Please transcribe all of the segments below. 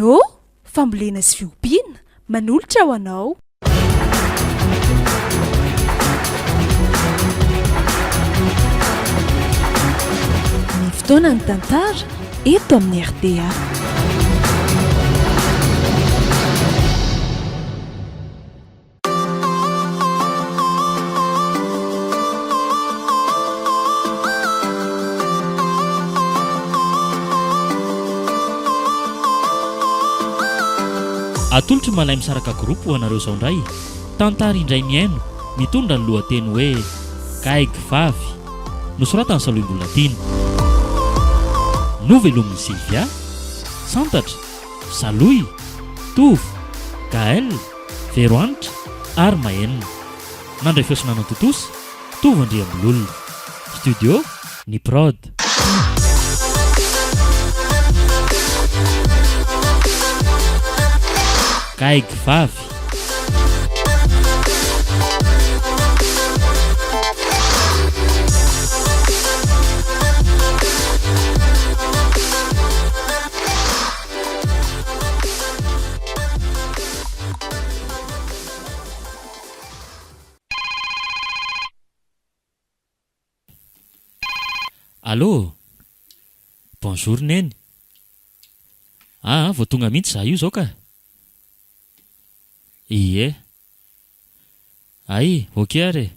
Jeannot, fambolena sy fiompiana, manolotra ho anao. Ny fotoanan'ny tantara eto amin'ny rta. Atolotry Malay Misaraka Group ho anareo izao indray, tantara indray mihaino, mitondra ny lohateny hoe Gaigy Vavy, nosoratan'i Salohy Mbolatiana. Novelomin'i Sylvia, Santatra, Salohy, Tovo, Gaël, Vero Hanitra ary Mahenina. Nandray feo sy nanatontosa, Tovo Andriambololona. Studio, Ny Prod. Gaigy vavy. Allô! Bonjour Neny! Aa vao tonga mihitsy za io zao ka! Ie! Hay, ok ary e!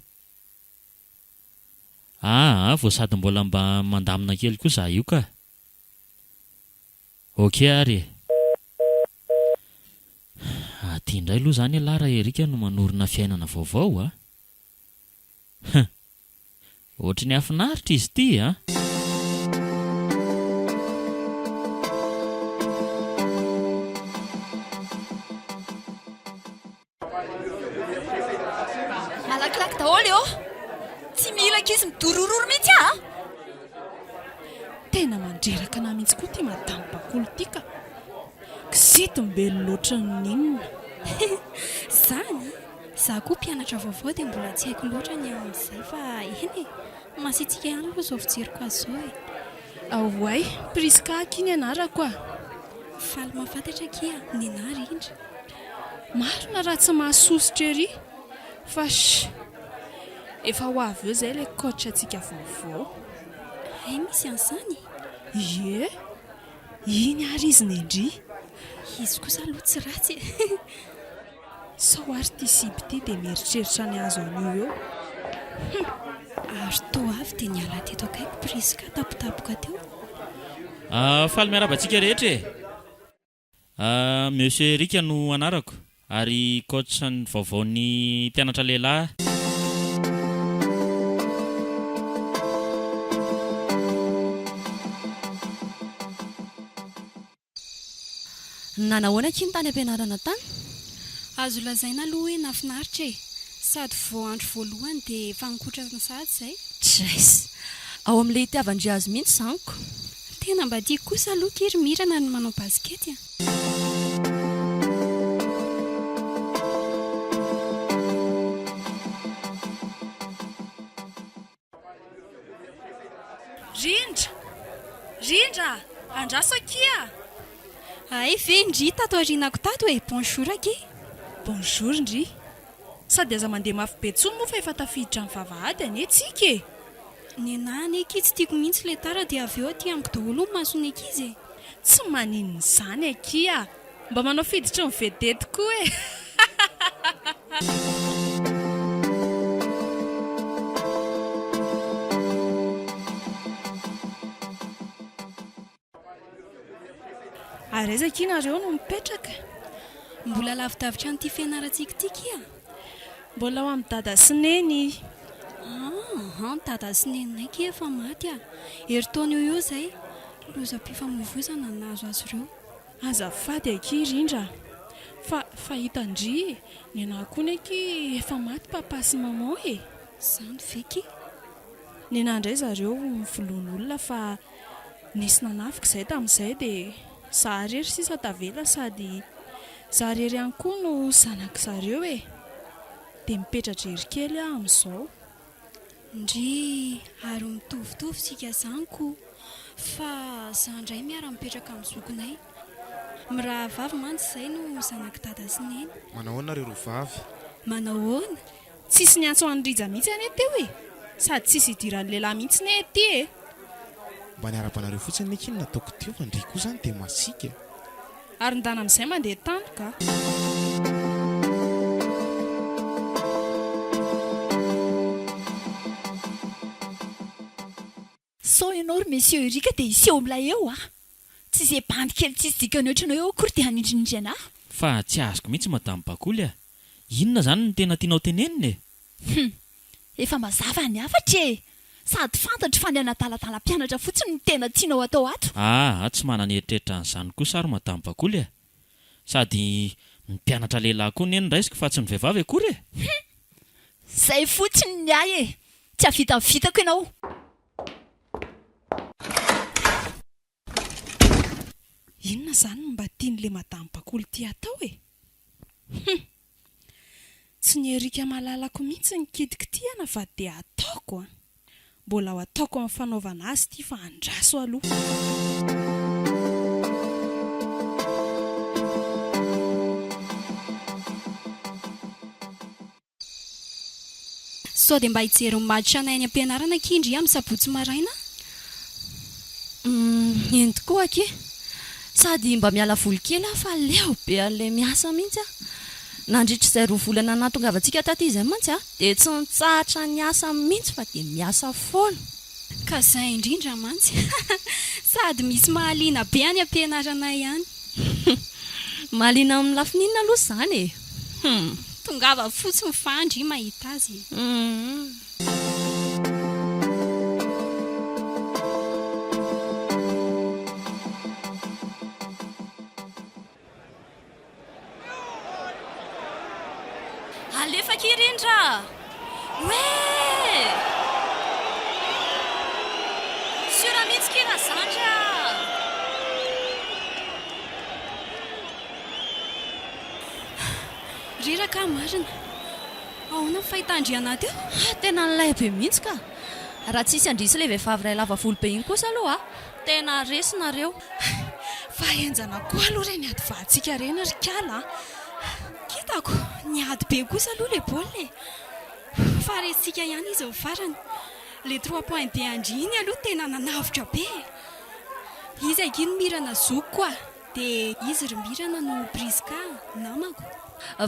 Aa vao sady mbola mba mandamina kely koa za io ka! Ok ary e! Aty indray aloha izany ialahy ra Eric no manorina fiainana vaovao a! Huh! Ohatry ny hafinaritra izy ity a! Malakilaky daholo eo. Tsy mila ankizy midorororo mihitsy aho a! Tena mandreraka anah mihitsy koa ity madame bakoly ity ka! Kizitim-belona ohatran'ny inona? Zany? Za koa mpianatra vaovao dia mbola tsy haiko loatra ny amin'izay fa eny e! Masiatsiaka ihany aloha izao fijeriko azy izao e! Oay, Prisca akia ny anarako a! Faly mahafantatra akia, nenah Rindra. Marina raha tsy mahasosotra ery fa sh! Efa ho avy eo izay ilay coach antsika vaovao. Hay misy an'izany? Ie! Iny ary izy Nendry. Izy kosa aloha tsy ratsy e! Sao ary ity sipa ity dia mieritreritra ny hahazo an'io eo? Hum! Ary toa avy dia niala teto akaiko Prisca tampotampoka teo. Faly miarahaba antsika rehetra e! Monsieur Eric no anarako ary coach ny vaovaon'ny mpianatra lehilahy. Nanahoana akia ny tany am-pianarana tany? Azo lazaina aloha hoe nahafinaritra e! Sady vao andro voalohany dia efa nikotrana sahady izay. Jess! Ao amin'ilay itiavan-dry azy mihitsy izany ko! Tena mba tiako kosa aloha ki ry Mirana ny manao basikety a! Rindra! Rindra a! Andraso akia a! Hay ve ndry tato aorianako tato e! Bonjour akia! Bonjour ndry! Sady aza mandeha mafy be tsony moa fa efa tafiditra ny vavahady anie tsika e! Nenah anie akia tsy tiako mihitsy le tara dia avy eo aty amiko daholo ny mason'ny ankizy e! Tsy maninona izany akia a! Mba manao fiditry ny vedety koa e! Ary aiza akia nareo no mipetraka? Mbola lavidavitra an'ity fianarantsika ity kia? Mbola ao amin'i dada sy neny. Aa, dada sy neninay kia efa maty a! Herintaona eo ho eo izay. Lozam-pifamoivoizana no nahazo azy ireo. Azafady akia Rindra a! Fa fahita ndry e! Ny anah koa ne akia efa maty papa sy maman e! Zany ve kia? Ny anah ndray zareo vonoan'olona fa nisy nanafika izay tamin'izay dia za rery sisa tavela sady za rery ihany koa no zanak'i zareo e! Dia mipetra-drery kely aho amin'izao. Ndrii, ary mitovitovy tsika zany ko! Fa za ndray miara mipetraka amin'ny zokinay. Mirahavavy mantsy izay no zanak'i Dada sy Neny. Manao ahoana ry roa vavy? Manao ahoana? Tsisy niantso an'i Rija mihitsy anie teo e! Sady tsisy idiran'ny lehilahy mihitsy anie ety e! Mba niarahaba anareo fotsiny anie akia no nataoko teo fa ndry koa izany dia masiaka e! Ary ndana amin'izay mandeha tany ka! Sao ianao ry Monsieur Eric dia hiseho milay eo a! Tsy izay bandy kely tsisy dikany ohatranao eo akory dia hanindrinindry anah. Fa tsy azoko mihitsy Madame Bakoly a! Inona izany no tena tianao tenenina e? Hum! Efa mazava ny hafatra e! Sady fantatro fa ny hanadaladala mpianatra fotsiny no tena tianao atao ato. Aa! Tsy manana eritreritra an'izany kosa ary Madame Bakoly a! Sady ny mpianatra lehilahy koa anie no raisiko fa tsy ny vehivavy akory e! Hum! Zay fotsiny ny ahy e! Tsy hahavita ny vitako ianao. Inona izany no mba tian'ilay madame bakoly ity atao e? Hum! Tsy ny Eric malalako mihitsy ny kitikitihana fa dia ataoko an! Mbola ho ataoko amin'ny fanaovana azy ity fa andraso aloha. Sao dia mba hijery ny match anay any am-pianarana akia ndry amin'ny sabotsy maraina? Humm, eny tokoa akia. Sady mba miala voly kely aho fa leo be an'ilay miasa mihitsy aho. Nandritra izay roa volana nahatongavantsika taty izay mantsy aho dia tsy nitsahatra niasa mihitsy fa dia miasa foana. Ka zay indrindra mantsy. Sady misy mahaliana be any am-pianaranay any. Mahaliana amin'ny lafiny inona aloha izany e? Hum. Tongava fotsiny fa ndry mahita azy e. Hum. Alefa akia Rindra a! Oee! Sûr mihitsy kia Razandry a! Reraka aho marina. Ahoana ny fahitan-dry anah teo? Ah, tena nilay be mihitsy ka! Raha tsisy an-dry sy ilay vehivavy iray lava volo be iny kosa aloha, tena resy nareo. Fa henjana koa aloha ireny ady vahantsika ireny ry kala a! Kitako, niady be kosa aloha ilay baolina e! Fa resintsika ihany izy ny farany. Ilay trois points be an-dry iny aloha tena nanavotra be e! Izy akia no Mirana zokiko a! Dia izy ry Mirana no Prisca namako.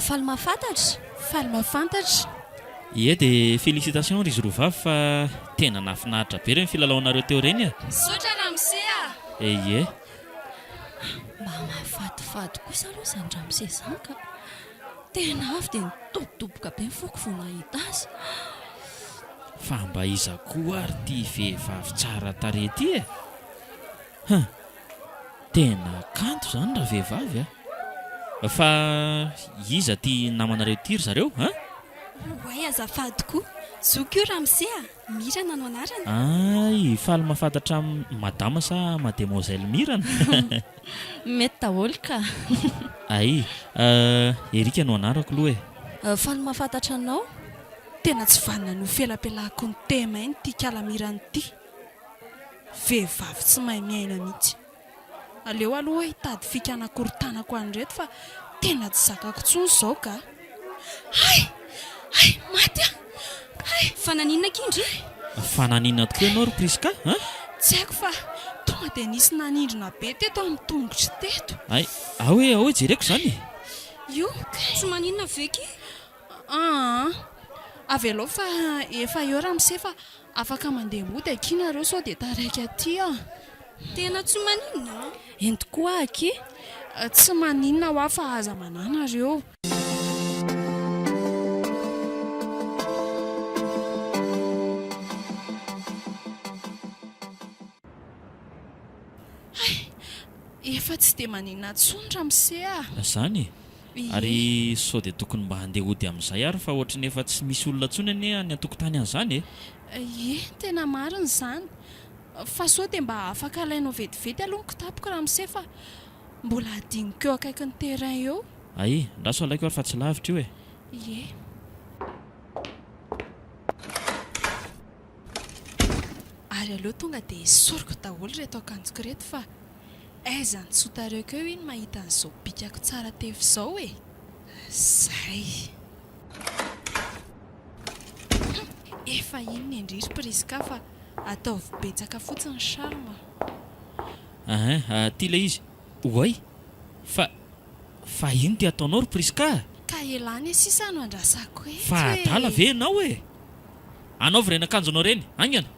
Faly mahafantatra! Faly mahafantatra! Ie dia félicitations ry izy roa vavy fa tena nahafinaritra be ireny filalaonareo teo ireny e! Misaotra ramose a! Ie. Mba mahafatifaty kosa aloha izany ramose izany ka! Tena avy dia nidobodoboka be ny foko vao nahita azy. Fa mba iza koa ary ity vehivavy tsara tarehy ity e? Huh! Tena kanto izany ravehivavy a! Fa iza ity namanareo ity ry zareo a? Oay azafady koa, zoky io ramose a! Mirana no anarany. Ay, faly mahafantatra madama sa mademoiselle Mirana? Mety daholo ka. Ay, Eric no anarako aloha e. Faly mahafantatra anao. Tena tsy vanona ny ho felapelahako ny tehamaina ity kala Mirana ity. Vehivavy tsy mahay miaina mihitsy. Aleo aloha hitady fika hanakorontanako an'ireto fa tena tsy zakako intsony izao ka. Hay! Hay! Maty aho! Hay! Fa naninona akia ndry? Fa naninona tokoa ianao ry Prisca a? Tsy haiko fa tonga dia nisy nanindrona be teto amin'ny tongotro teto. Hay! Ao e, ao e, jereko izany e! Io! Tsy maninona ve akia? Aa! Avelao fa efa eo ramose fa afaka mandeha mody akia nareo sao dia taraiky aty ah! Tena tsy maninona an! Eny tokoa akia! Tsy maninona hoa fa aza manahy nareo. Hay! Efa tsy dia maninona intsony ramose ah! Zany e! Ary sao dia tokony mba handeha hody amin'izay ary fa ohatry ny efa tsy misy olona intsony anie any an-tokotany any izany e! Ie, tena marina izany. Fa sao dia mba afaka alainao vetivety aloha ny kitapoko ramose fa mbola hadinoko eo akaikin'ny terrain eo. Ay, andraso alaiko ary fa tsy lavitra io e! Ie. Ary aleo tonga dia esoriko daholo ireto akanjoko ireto fa. Aiza ny tsotareko eo iny mahita an'izao bikako tsara tefy izao e! Zay. Hum! Efa inona indry ry Prisca fa ataovy betsaka fotsiny charme. Ahin, aty ilay izy. Oay! Fa, fa ino ty ataonao ry Prisca a? Ka elah anie sisa no andrasako eto Fa e! adala ve ianao e? Anaovy ireny akanjonao ireny, haingana!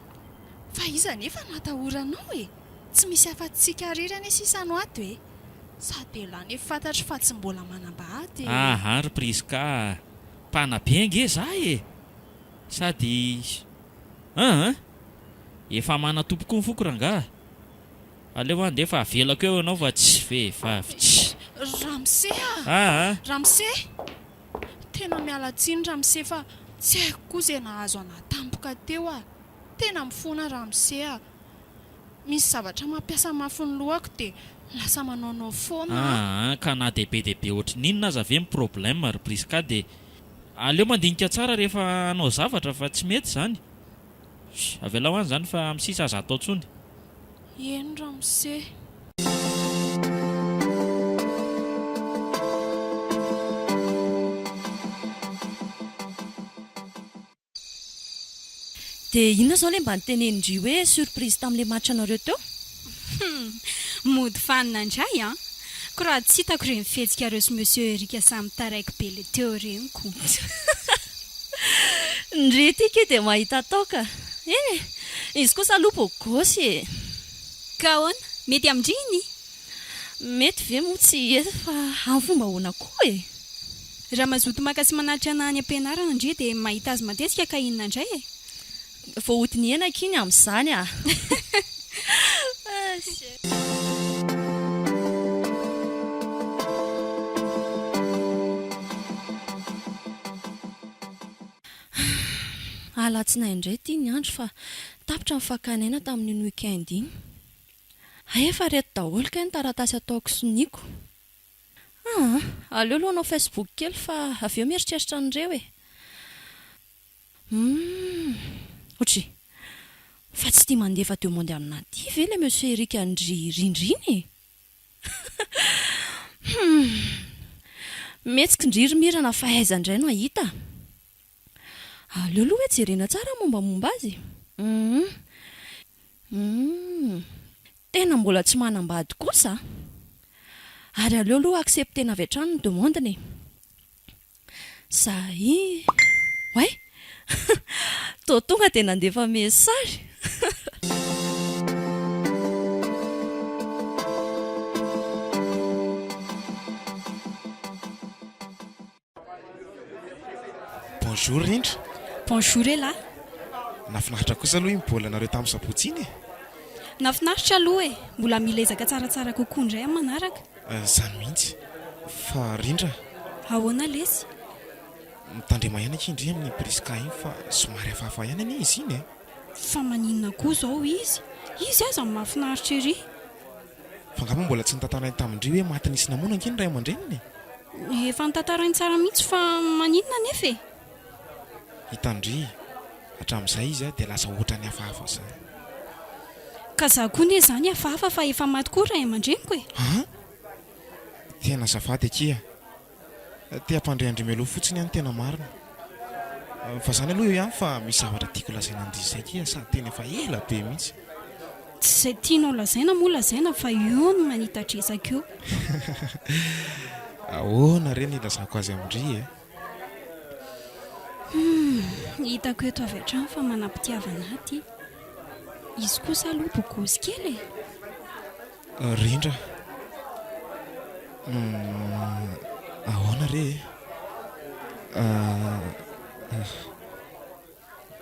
Fa iza anefa no atahoranao e? Tsy misy afa-tsy tsika irery anie sisa no ato e! Sady elah anie fantatro fa tsy mbola manambady e! Aha ry Prisca a! Mpanabe ange za e! Sady an an! Efa manan-tompo koa ny foko rangaha! Aleo handeha fa avelako eo ianao fa tsy vehivavy tsy. Ramose a! Aa! Ramose! Tena miala tsiny ramose fa tsy haiko koa izay nahazo anah tampoka teo a! Tena mifona ramose a! Misy zavatra mampiasa mafy ny lohako dia lasa manaonao foana a! Aa! Ka na dia be dia be ohatry ny inona aza ve ny problème ry Prisca dia aleo mandinika tsara rehefa hanao zavatra fa tsy mety izany. Avelao any izany fa amin'ny sisa aza atao intsony. Eny ramose. Dia inona izao ilay mba notenenin-dry hoe surprise tamin'ilay match nareo teo? Hum! Mody fanina indray an! Ko raha tsy hitako ireny fihetsikareo sy Monsieur Eric samy taraiky be le teo ireny ko! Ndry ity kay dia mahita atao ka! Eny e! Izy kosa aloha beau gosse e! Ka ahoana? Mety amin-dry iny? Mety ve moa tsy hety fa amin'ny fomba ahoana koa e? Raha mazoto maka sy manatitra anah any am-pianarana ndry dia mahita azy matetika ka inona indray e? Vao hodinihana akia ny amin'izany a! Alatsinainy indray ity ny andro fa tapitra ny fakana aina tamin'iny week-end iny. Hay efa reto daholo kay ny taratasy ataoko soniako. Aa, aleo aloha hanao facebook kely fa avy eo mieritreritra an'ireo e. Humm! Otri! Fa tsy tia mandefa demande aminà ty ve le monsieur Eric an-dry Rindry iny e? Humm! Mihetsika ndry ry Mirana fa aiza indray no hahita? Aleo aloha hoe jerena tsara ny mombamomba azy e! Humm! Humm! Tena mbola tsy manambady kosa a! Ary aleo aloha accepter-na avy hatrany ny demande-ny e! Zay! Oay! Toa tonga dia nandefa message! Bonjour Rindra. Bonjour elah. Nafinaritra kosa aloha iny baolina nareo tamin'ny sabotsy iny e. Nafinaritra aloha e. Mbola mila ezaka tsaratsara kokoa indray amin'ny manaraka. Izany mihitsy. Fa Rindra. Ahoana lesy? Mitandrema ihany akia ndry amin'iny Prisca iny fa somary hafahafa ihany anie izy iny e. Fa maninona koa izao izy? Izy aza no mahafinaritra ery. Fa angamba mbola tsy notantarainy tamin-dry hoe maty nisy namono ange ny ray aman-dreniny e! Efa notantarainy tsara mihitsy fa maninona anefa e? Hitan-dry, hatramin'izay izy dia lasa ohatran'ny hafahafa izany. Ka za koa ne zany hafahafa fa efa maty koa ray aman-dreniko e! An! Tena azafady akia. Te hampandre an-dry Melo fotsiny aho ny tena marina. Fa zany aloha eo ihany fa misy zavatra tiako lazaina an-dry izay akia sady tena efa ela be mihitsy. Tsy izay tianao lazaina moa lazaina fa io no manita-dresaka io. Ahoana re ny ilazako azy amin-dry e? Humm, hitako eto avy hatrany fa manam-pitiavana ahy ity. Izy kosa aloha bogosy kely e! Rindra Humm ahoana re e?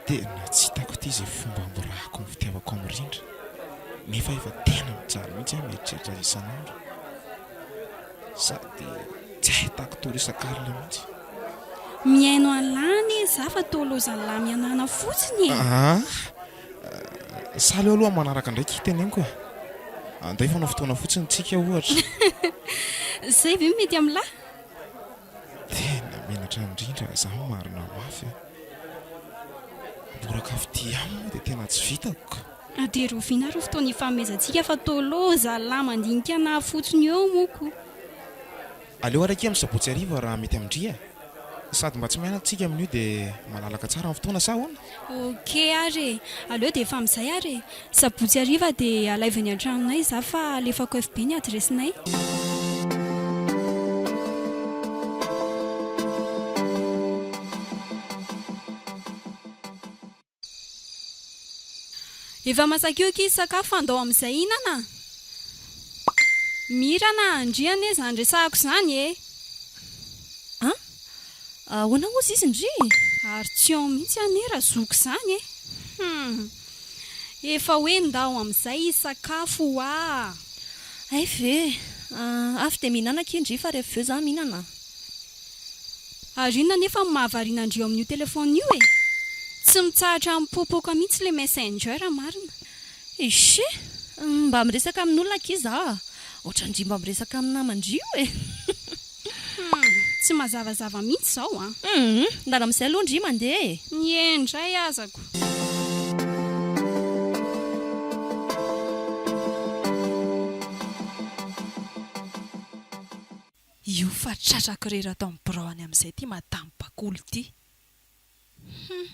Tena tsy hitako ity izay fomba hamborahako ny fitiavako an'i Rindra nefa efa tena mijaly mihitsy aho mieritreritra azy isan'andro sady tsy ahitako tory isan-kalina mihitsy. Mihaino an'lah anie za fa toa lozan'lah mihanana fotsiny e! Aa! Sa aleo aloha manaraka indray ity teneniko e! Andao hifanao fotoana fotsiny tsika ohatra. Zay ve mety amin'lah? Tena menatra indrindra za marina mafy a! Hamboraka fitia aminy moa dia tena tsy vitako ka! Dia rahoviana ary ho fotoana hifanomezantsika fa toa loza lahy mandinika anah fotsiny eo moa ko. Aleo ary akia amin'ny sabotsy hariva raha mety amin-dry e! Sady mba tsy mianatra tsika amin'io dia malalaka tsara ny fotoana sa ahoana? Ok ary e! Aleo dia efa amin'izay ary e! Sabotsy hariva dia alaivo eny an-tranonay izaho fa alefako FB ny adiresinay. Efa masaka io akia sakafo fa andao amin'izay hihinana a! Mirana a! Ndry anie izany resahako izany e! An? Ahoana hozy izy ndry? Ary tsy ao mihitsy anie razoky izany e! Hum! Efa hoe ndao amin'izay hisakafo hoa! Hay ve! Avy dia mihinana akia ndry fa rehefa avy eo za mihinana. Ary inona anefa no mahavariana an-dry eo amin'io telephone io e? Tsy mitsahatra mipoapoaka mihitsy ilay messenger marina. Eche! Mba miresaka amin'olona akia za a! Ohatran-dry mba miresaka amin'ny naman-dry io e! Hum! Tsy mazavazava mihitsy izao an! Hum! Ndana amin'izay aloha ndry mandeha e! Ie indray azako! Io fa tratrako irery ato amin'ny birao any amin'izay ity madame bakoly ity. Hum!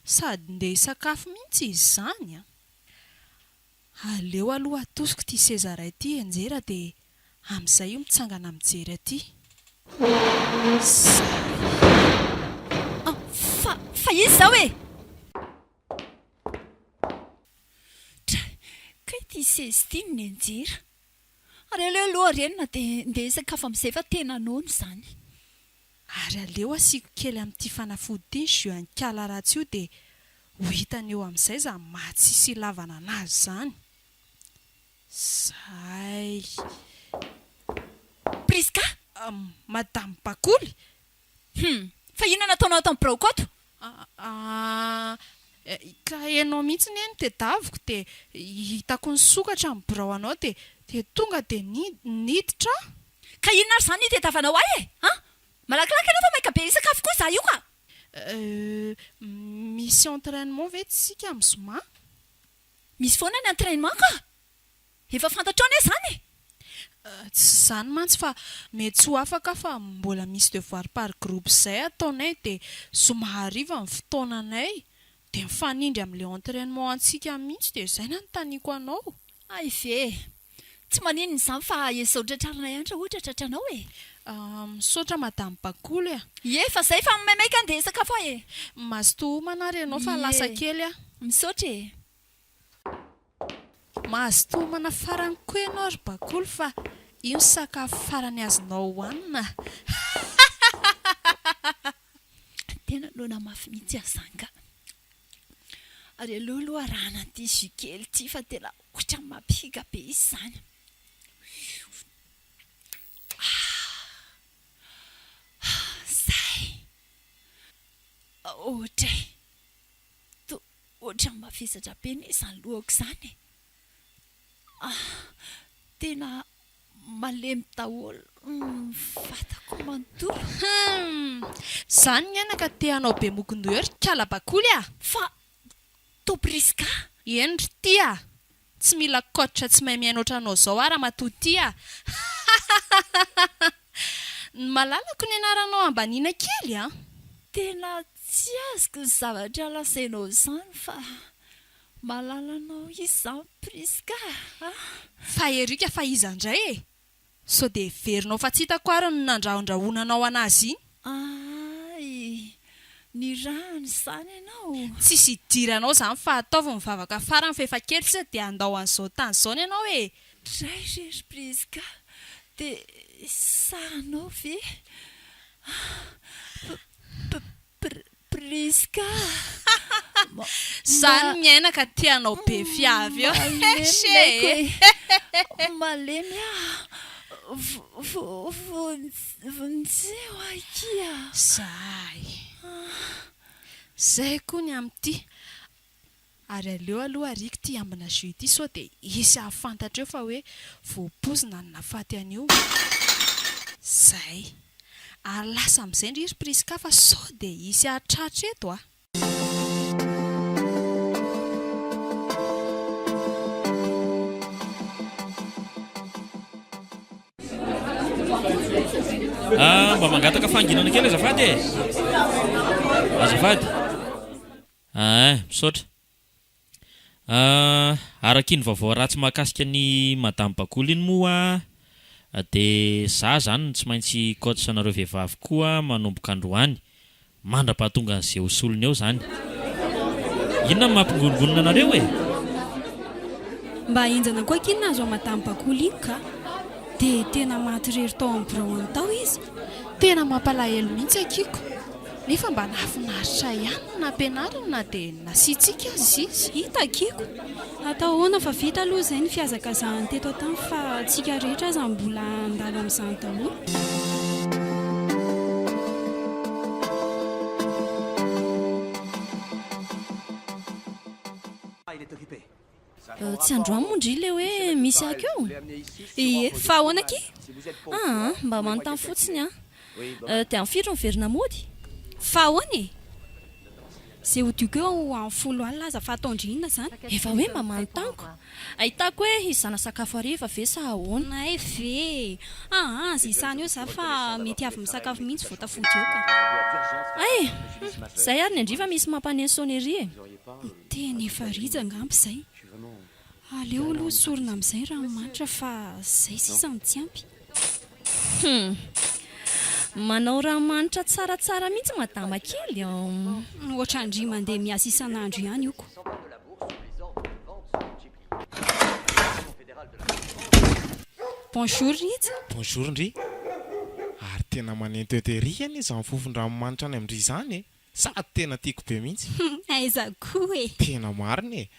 Sady ndeha hisakafo mihitsy izy izany an! Aleo aloha atosiko ity seza iray ity hianjera dia amin'izay io mitsangana mijery aty. Zay. An! Fa, fa iza izao e? Dray! Kay ity seza ity no nianjera. Ary aleo aloha arenina dia ndeha hisakafo amin'izay fa tena noana izany. Ary aleo asiako kely amin'ity fanafody ity ny jus an'kala ratsy io dia ho hitany eo amin'izay izany maha tsisy ilavana an'azy izany. Zay. Prisca! Madame Bakoly! Hum! Fa inona no ataonao ato amin'ny biraoko ato? Aa! Ka enao mihitsy ne no tedaviko dia hitako nisokatra ny birao anao dia dia tonga dia niditra aho. Ka inona ary izany no itediavanao ahy e? An! Malakilaky ianao fa maika be hisakafo koa izaho io ka! Euh! Misy entrainement ve tsika amin'ny zoma? Misy foana ny entrainement ka! Efa fantatrao anie izany e! Tsy izany mantsy fa mety tsy ho afaka aho fa mbola misy devoir par groupe izay ataonay dia zoma hariva ny fotoananay dia mifanindry amin'ilay entrainement antsika mihitsy dia izay nanontaniako anao. Hay ve e! Tsy maninona izany fa ezao tratrarina ihany raha ohatra tratranao e! Misaotra madame Bakoly a! Ie fa izay fa maimaika andeha hisakafo aho e! Mazotoa homana ary ianao fa lasa kely aho. Misaotra e! Mazotoa homana farany koa ianao ry Bakoly fa io ny sakafo farany azonao hohanina a! Tena noana mafy mihitsy aho izany ka! Ary aleo aloha arahana an'ity jus kely ity fa tena ohatran'ny mampihiga be izy izany. Zay! Ohatray! Toa ohatran'ny mavesatra be anie izany lohako izany e! Ah! Tena malemy daholo ny vatako manontolo. Hum! Izany ny aina ka te hanao be mokondoha eo ry kala bakoly a! Fa toa Prisca? Eny ry ty a! Tsy mila coach tsy mahay mihaino ohatranao izao aho ramatoa ty a! Hahahahaha! Ny malalako ny anaranao ambaniana kely a! Tena tsy azoko ny zavatra lazainao izany fa malalanao iza izany Prisca a! Fa Eric fa iza indray e? Sao dia heverinao fa tsy hitako ary ny nandrahondrahonanao anazy iny? Aay! Nirahana izany ianao? Tsisy idiranao izany fa ataovy ny vavaka farany fa efa kely sisa dia handao an'izao tany izao ny ianao e! Dray re ry Prisca! Dia sahinao ve? P-p-p-Prisca a! Zany miaina ka te hanao be fiavy eo Malemy laiko e! Malemy aho! Vonjeo akia! Zay! Zay koa ny amin'ity! Ary aleo aloha ariako ity ambina jus ity sao dia hisy hahafantatra eo fa hoe voapoizina ny nahafaty an'io. Zay. Ary lasa amin'izay ndry ry Prisca fa sao dia hisy hahatratra eto a. Ah, mba mangataka fahanginana kely azafady e! Azafady. Ah, misaotra. Ah, araka iny vaovao ratsy mahakasika an'i Madame Bakoly iny moa dia za zany no tsy maintsy coach anareo vehivavy koa manomboka androany. Mandra-pahatonga an'izay ho solony eo izany. Inona no mampingonongonona anareo e? Mba henjana koa akia ny nahazo an'i Madame Bakoly iny ka. Dia tena maty irery tao amin'ny biraony tao izy. Tena mampalahelo mihitsy akia ko. Nefa mba nahafinaritra ihany ny nampianariny na dia nasiantsika aza izy. Hita akia ko. Atao ahoana fa vita aloha izay ny fihazakazahany teto an-tany fa tsika rehetra aza mbola handalo amin'izany daholo. Tsy androany moa ndry ilay hoe misy aky eo? Ie, fa ahoana akia? Aa, mba manontany fotsiny aho. Dia amin'ny firy no miverina mody? Fa ahoana e? Ze hodiako eo amin'ny folo alina aza fa ataon-dry inona izany? Efa hoe mba manontany ko. Ahitako hoe hizana sakafo hariva ve sa ahoana? Hay ve e! Aa, ze isany eo za fa mety avy misakafo mihitsy vao tafody eo ka. Hay! Hum, zay ary ny an-dry fa misy mampaneno sonnerie e! Tena efa rija angamba izay. Aleo aloha sorona amin'izay ranomanitra fa zay sisa no tsy ampy. Hum. Manao ranomanitra tsaratsara mihitsy madama kely an. Ohatran-dry mandeha miasa isan'andro ihany io ko. Bonjour Rija. Bonjour ndry. Ary tena manento eto ery anie izany fofon-dranomanitra any amin-dry izany e. Sady tena tiako be mihitsy. Aiza koa e. Tena marina e.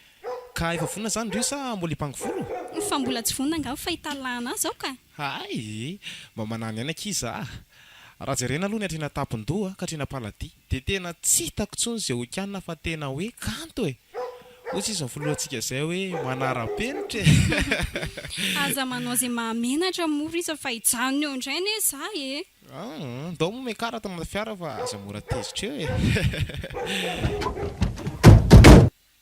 Ka efa vonona izany ndry sa mbola hipango volo? Fa mbola tsy vonona angamba fa hitalahana azy aho ka. Hay! Mba manana ihany akia za. Raha jerena aloha ny hatreny an-tampon-doha ka hatreny am-paladia dia tena tsy hitako intsony izay hokianina fa tena hoe kanto e! Hoy sisa ny filohantsika izay hoe manara-penitra e! Aza manao izay mahamenatra moa r'isa fa hijanona eo indray anie za e! Aa, ndao moa miakara ato anaty fiara fa aza mora tezitra eo e!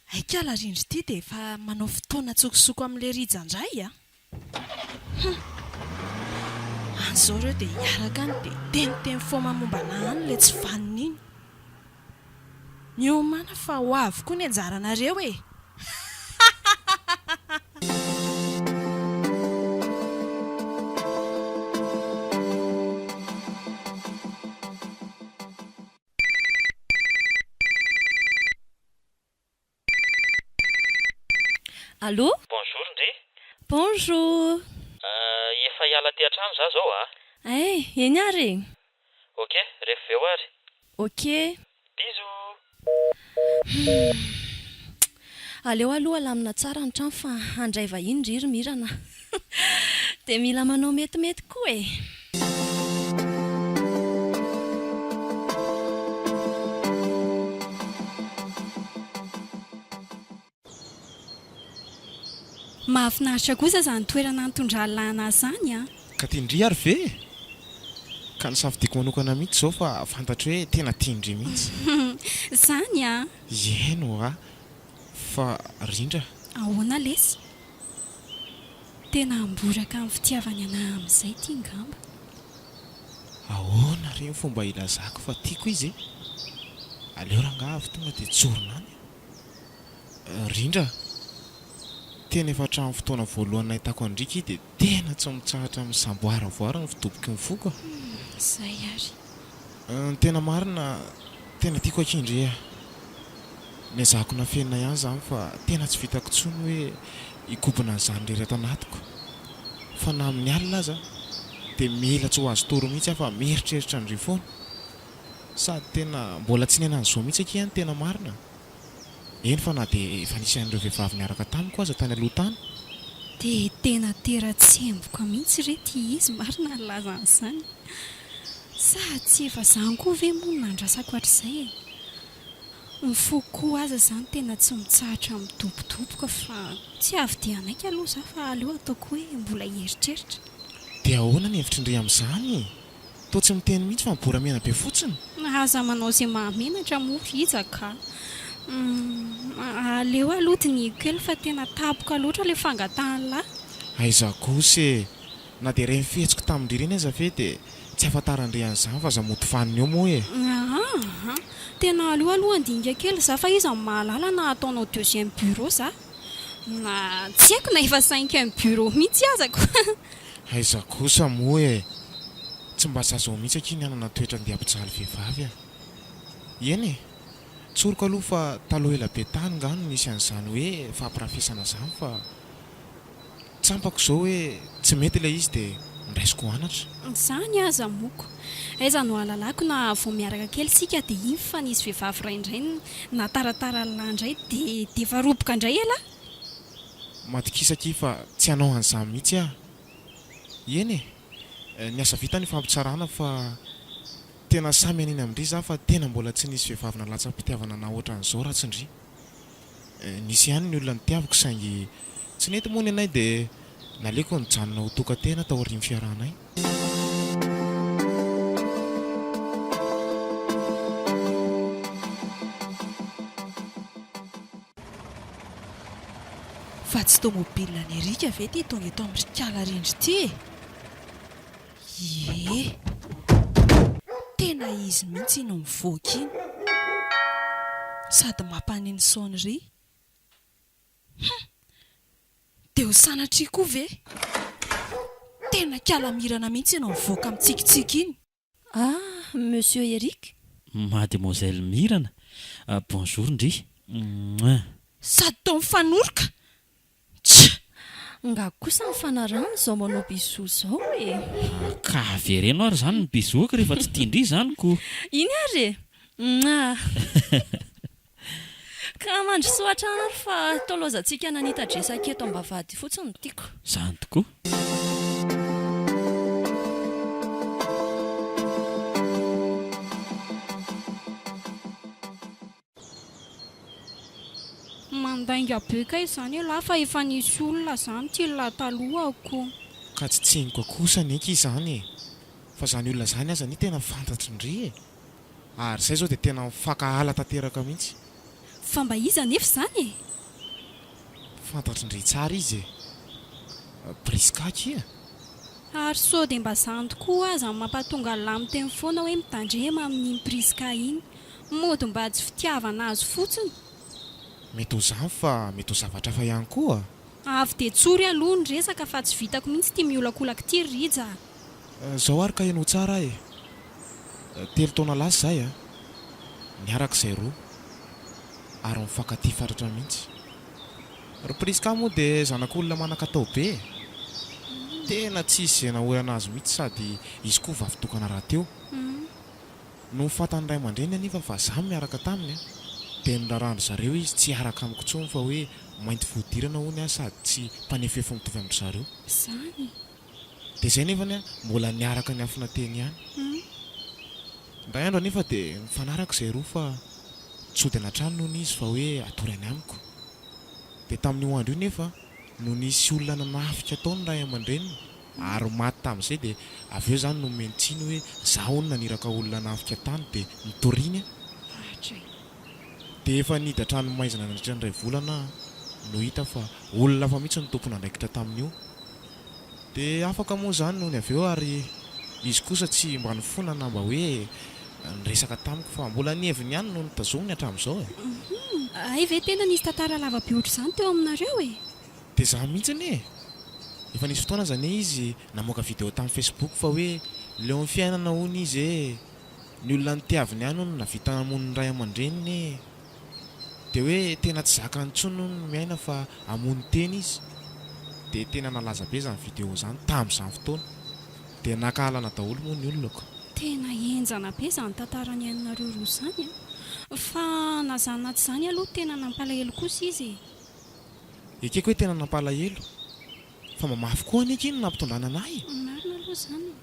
Hay kala rindry ity dia efa manao fotoana an-tsokosoko amin'ilay Rija indray a! Hum! Any izao ireo dia hiaraka any dia hiteniteny foama momba anà any ilay tsy vanona iny. Miomàna fa ho avy koa ny anjaranareo e! Allô? Bonjour ndry. Bonjour. Efa hiala aty an-trano za zao a. Hay, eny ary e. Ok, ref avy eo ary. Ok. Bisous. Humm. Aleo aloha alamina tsara ny trano fa handray vahiny ry ry Mirana a. Dia mila manao metimety koa e. Mahafinaritra kosa izany toerana nitondran'i Lana azy izany an! Ka tian-dry ary ve e? Ka nosafidiako manokana mihitsy izao fa fantatro hoe tena tian-dry mihitsy. Izany an! Eny ho'a, fa Rindra. Ahoana lesy? Tena hamboraka ny fitiavany anah amin'izay ity ngamba. Ahoana re ny fomba hilazako fa tiako izy e? Aleo rangaha avy tonga dia tsorina any a! Rindra, tena efa hatramin'ny fotoana voalohany nahitako an-dry ky dia tena tsy mitsahatra misamboaravoara ny fidoboky ny foko a! Izay ary. Ny tena marina, tena tiako akia ndry a! Nezahako nafenina ihany izany fa tena tsy vitako intsony hoe hikobona an'izany irery ato anatiko. Fa na amin'ny alina aza dia mila tsy ho azo tory mihitsy aho fa mieritreritra an-dry foana. Sady tena mbola tsy niaina an'izao mihitsy akia ny tena marina. Eny fa na dia efa nisy an'ireo vehivavy niaraka tamiko aza tany aloha tany. Dia tena tera-tsemboka mihitsy re ity izy marina nilaza an'izany. Sa tsy efa izany koa ve moa no nandrasako hatrizay e? Ny foko koa aza izany tena tsy mitsahatra midobodoboka fa tsy avy dia hanaiky aloha za fa aleo ataoko hoe mbola hieritreritra. Dia ahoana ny hevitry ndry amin'izany e? Toa tsy miteny mihitsy fa miboramena be fotsiny. Aza manao izay mahamenatra moa Rija ka. Humm aleo aloha dinihiko kely fa tena tapoka loatra ilay fangatahan'lah. Aiza kosa e! Na dia ireny fihetsiko tamin-dry ireny aza ve dia Tsy ahafantaran-dry an'izany fa aza mody fanina eo moa e! Aa! Tena aleo aloha handinika kely za fa iza no mahalala na hataonao deuxième bureau za? Na tsy haiko na efa cinquième bureau mihitsy aza ko! Aiza kosa moa e! Tsy mba za zao mihitsy akia ny hanana toetra andeha hampijaly vehivavy a! Eny e! Tsoriko aloha fa taloha ela be tany nga no nisy an'izany hoe fampirafesana zany fa tsampako zao hoe tsy mety ilay izy dia ndraisiko ho anatra. Zany aza moko. Aiza no ahalalako na vao miaraka kely isika dia iny fa nisy vehivavy iray indray nahataratara an'lah indray dia dia efa roboka indray elah. Matokisa akia fa tsy hanao an'izany mihitsy aho. Eny e! Ny asa vita ny fampitsarana fa. Tena samy hanina amin-dry za fa tena mbola tsy nisy vehivavy nalatsa-pitiavana anah ohatran'izao raha tsy ndry. Nisy ihany ny olona nitiaviko saingy tsy nety moa ny anay dia naleoko nijanona ho tokan-tena taorian'ny fiarahanay. Fa tsy tomobile an'i Eric ve ity tonga eto amin'ry kala rindry ity e? Ie! Tena izy mihitsy iny mivoaka iny. Sady mampaneno sonnerie. Hum! Dia ho sanatria koa ve? Tena kiala mirana mihitsy ianao mivoaka mitsikitsiky iny. Ah! Monsieur Eric? Mademoiselle Mirana, bonjour ndry. Mouah. Sady toa mifanoroka. Tch! Nga kosa mifanarahana izao manao bisous izao e! Ka avereno ary izany ny bisous-ko rehefa tsy tian-dry izany ko! Iny ary e! Mouah. Ka mandrosoa hatrany ary fa toa laozantsika nanita-dresaka eto am-bavahady fotsiny no tiako. Izany tokoa. Mandainga be kay izany elah fa efa nisy olona izany ity lah talohako. Ka tsy tsiniko kosa anie akia izany e! Fa izany olona izany aza anie tena fantatry ndry e! Ary izay izao dia tena mifankahala tanteraka mihitsy. Fa mba iza anefa izany e? Fantatry ndry tsara izy e! Prisca akia! Ary sao dia mba zany tokoa aza no mampatonga an'lah miteny foana hoe mitandrema amin'iny Prisca iny. Mody mba tsy fitiavana azy fotsiny. Mety ho zany fa mety ho zavatra hafa ihany koa. Avy dia tsory aloha ny resaka fa tsy vitako mihitsy ity miolakolaka ity ry Rija a! Zao ary ka henoy tsara aho e! Telo taona lasa izay a! Niaraka izay roa. Ary mifankatia fatratra mihitsy. Ry Prisca moa dia zanak'olona manan-katao be e! Tena tsy hisy izay naolana azy mihitsy sady izy koa vavy tokana rahateo. Nony fantan'ny ray aman-dreniny anefa fa za miaraka taminy dia norarahan-dry zareo izy tsy hiaraka amiko intsony fa hoe mainty fihodirana hono aho sady tsy mpanefoefo mitovy amin-dry zareo. Izany? Dia izay nefany an, mbola niaraka niafina teny ihany. Indray andro anefa dia nifanaraka izay roa fa tsy hody any an-trano hono izy fa hoe hatory any amiko. Dia tamin'io andro io nefa no nisy olona nanafika tao ny ray aman-dreniny ary maty tamin'izay dia avy eo izany nomeny tsiny hoe za hono naniraka olona hanafika tany dia nitoriany aho. Dia efa nihidy an-tranomaizina nandritra ny iray volana aho no hita fa olona hafa mihitsy no tompon'andraikitra tamin'io. Dia afaka moa izany nony avy eo ary izy kosa tsy mba nifona na mba hoe niresaka tamiko fa mbola ny heviny ihany no notazominy hatramin'izao e. Hay ve tena nisy tantara lava be ohatr'izany teo aminareo e? Dia za mihitsy anie e! Efa nisy fotoana aza anie izy namoaka video tamin'ny facebook fa hoe leo ny fiainana hono izy e! Ny olona nitiaviny ihany hono navita namono ny ray aman-dreniny e! Dia hoe tena tsy zakany intsony hono ny miaina fa hamono tena izy. Dia tena nalaza be izany video izany tamin'izany fotoana. Dia nankahalana daholo moa ny olona ko. Tena henjana be izany tantara niainanareo roa izany an! Fa na izany na tsy izany aloha tena nampalahelo kosa izy e! Ekeko hoe tena nampalahelo. Fa mba mafy koa anie akia ny nampitondrana an'ahy e! Marina aloha izany e!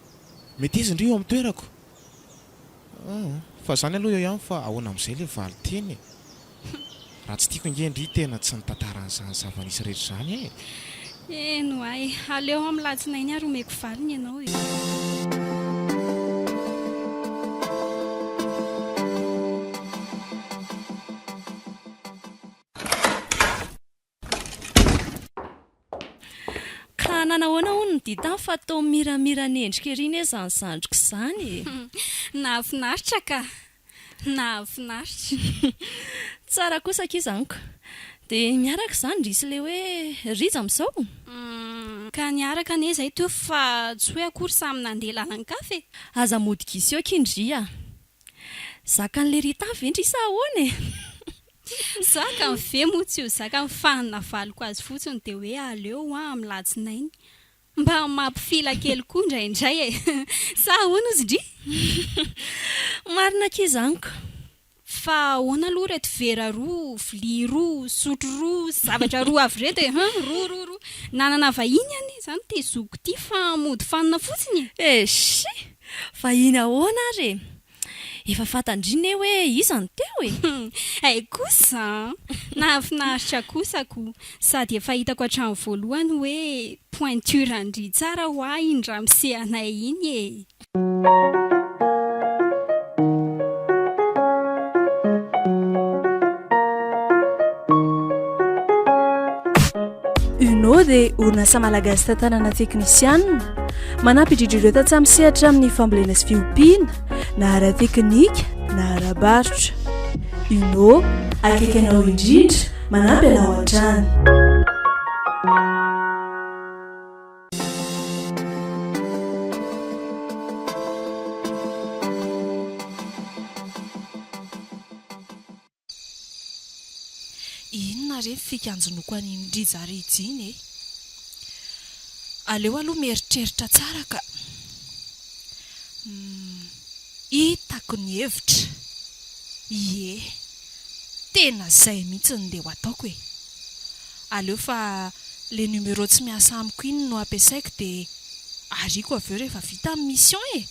Meteza ndry eo amin'ny toerako. Humm fa zany aloha eo ihany fa ahoana amin'izay le valinteny e! Raha tsy tiako ange ndry tena tsy nitantara an'izany zava-nisy rehetra izany e! Eny ho'a e! Aleo amin'ny latsinainy ary omeko valiny ianao e! Ka. nanahoana hono ny dia tany fa toa miramira ny endrika ery anie izany zandriko izany e! Nahafinaritra ka! Nahafinaritra! Tsara kosa akia izany ko! Dia miaraka izany ndry sy ilay hoe Rija amin'izao? Ka niaraka anie izay teo fa tsy hoe akory samy nandeha lalan-kafa e! Aza mody gisy eo akia ndry a! Zakan'ilay Rita ve ndry sa ahoana e? Zakany ve moa tsy ho zakany fa ny navaliko azy fotsiny dia hoe aleo hoa amin'ny latsinainy. Mba mampifila kely koa indraindray e! Sa ahoana ozy ndry? Marina akia izany ko! Fa ahoana aloha ireto vera roa, vilia roa, sotro roa, zavatra roa avy ireto e! Hum! Roa roa roa. Nanana vahiny anie izany ity zokiko ity fa mody fanina fotsiny e! Eshi! Vahiny ahoana ary e? Efa fantan-dry ne hoe iza no teo e! Hay kosa an! Nahafinaritra kosa ko! Sady efa hitako hatramin'ny voalohany hoe pointure an-dry tsara hoa iny ramose anay iny e! Uno dia orinasa malagasy tantanana teknisianina, manampy indrindra ireo tantsaha misehatra amin'ny fambolena sy fiompiana, na ara-teknika na ara-barotra. Uno, akaiky anao indrindra, manampy anao hatrany. Inona re ny fikanjonoako an'iny Rija Rija iny e? Aleo aloha mieritreritra tsara ka. Humm, hitako ny hevitra. Ie, tena izay mihitsy no ndeha ho ataoko e. Aleo fa le numéro tsy miasa amiko iny no ampiasaiko dia ariako avy eo rehefa vita ny mission e!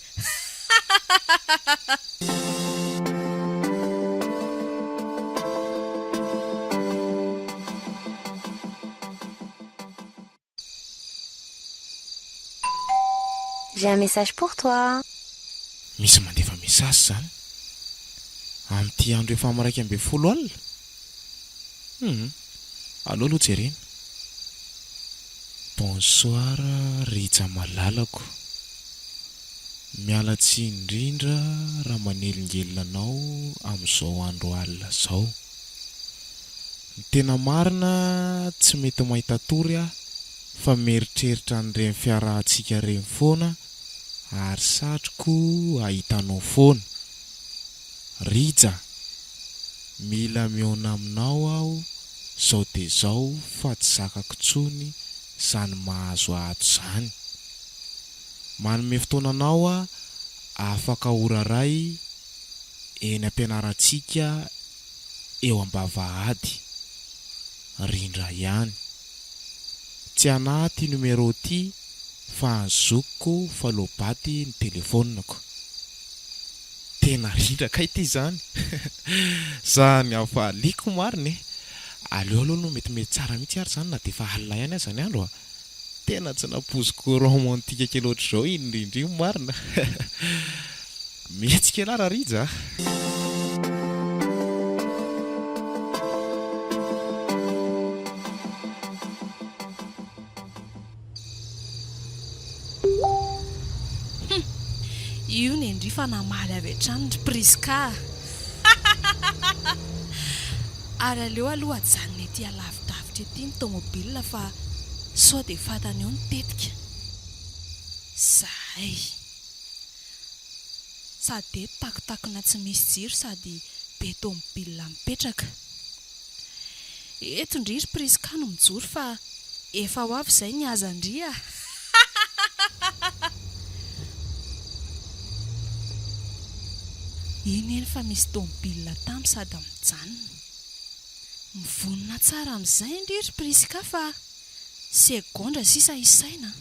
J'ai un message pour toi. Misy mandefa message zany amin'ity andro efa amin'ny 11 alina? Hum, aleo aloha jerena. Bonsoir Rija malalako. Miala tsiny indrindra raha manelingelina anao amin'izao andro alina izao. Ny tena marina tsy mety mahita tory aho fa mieritreritra an'ireny fiarahantsika ireny foana ary satriko hahita anao foana. Rija, mila mihaona aminao aho zao dia zao fa tsy zakako intsony izany mahazo ahy ato izany. Manome fotoana anao aho afaka ora ray eny am-pianarantsika eo am-bavahady. Rindra ihany. Tsy anah ty numéro ty fa an'i zokiko fa loabaty ny telephone-ko. Tena rindra kay ty zany. Zany hafaliako marina e. Aleo aloha no metimety tsara mihitsy ary zany na dia efa alina ihany aza ny andro a. Tena tsy nampoiziko romantique kely ohatr'izao iny rindra iny marina. Mihetsika elah Rarija a. Hum! Io nendry fa namaly avy hatrany ry Prisca a! Ary aleo aloha ajanona ety alavidavitra ety ny tomobile fa sao dia fantany eo ny tetika. Zay! Sady eto takotakona tsy misy jiro sady be tomobile mipetraka. Eto ndry ry Prisca no mijoro fa efa ho avy izay ny haza-ndry a! Iny eny fa misy tomobile tamy sady mijanona. Mivonona tsara amin'izay ndry ry Prisca fa segondra sisa isaina a!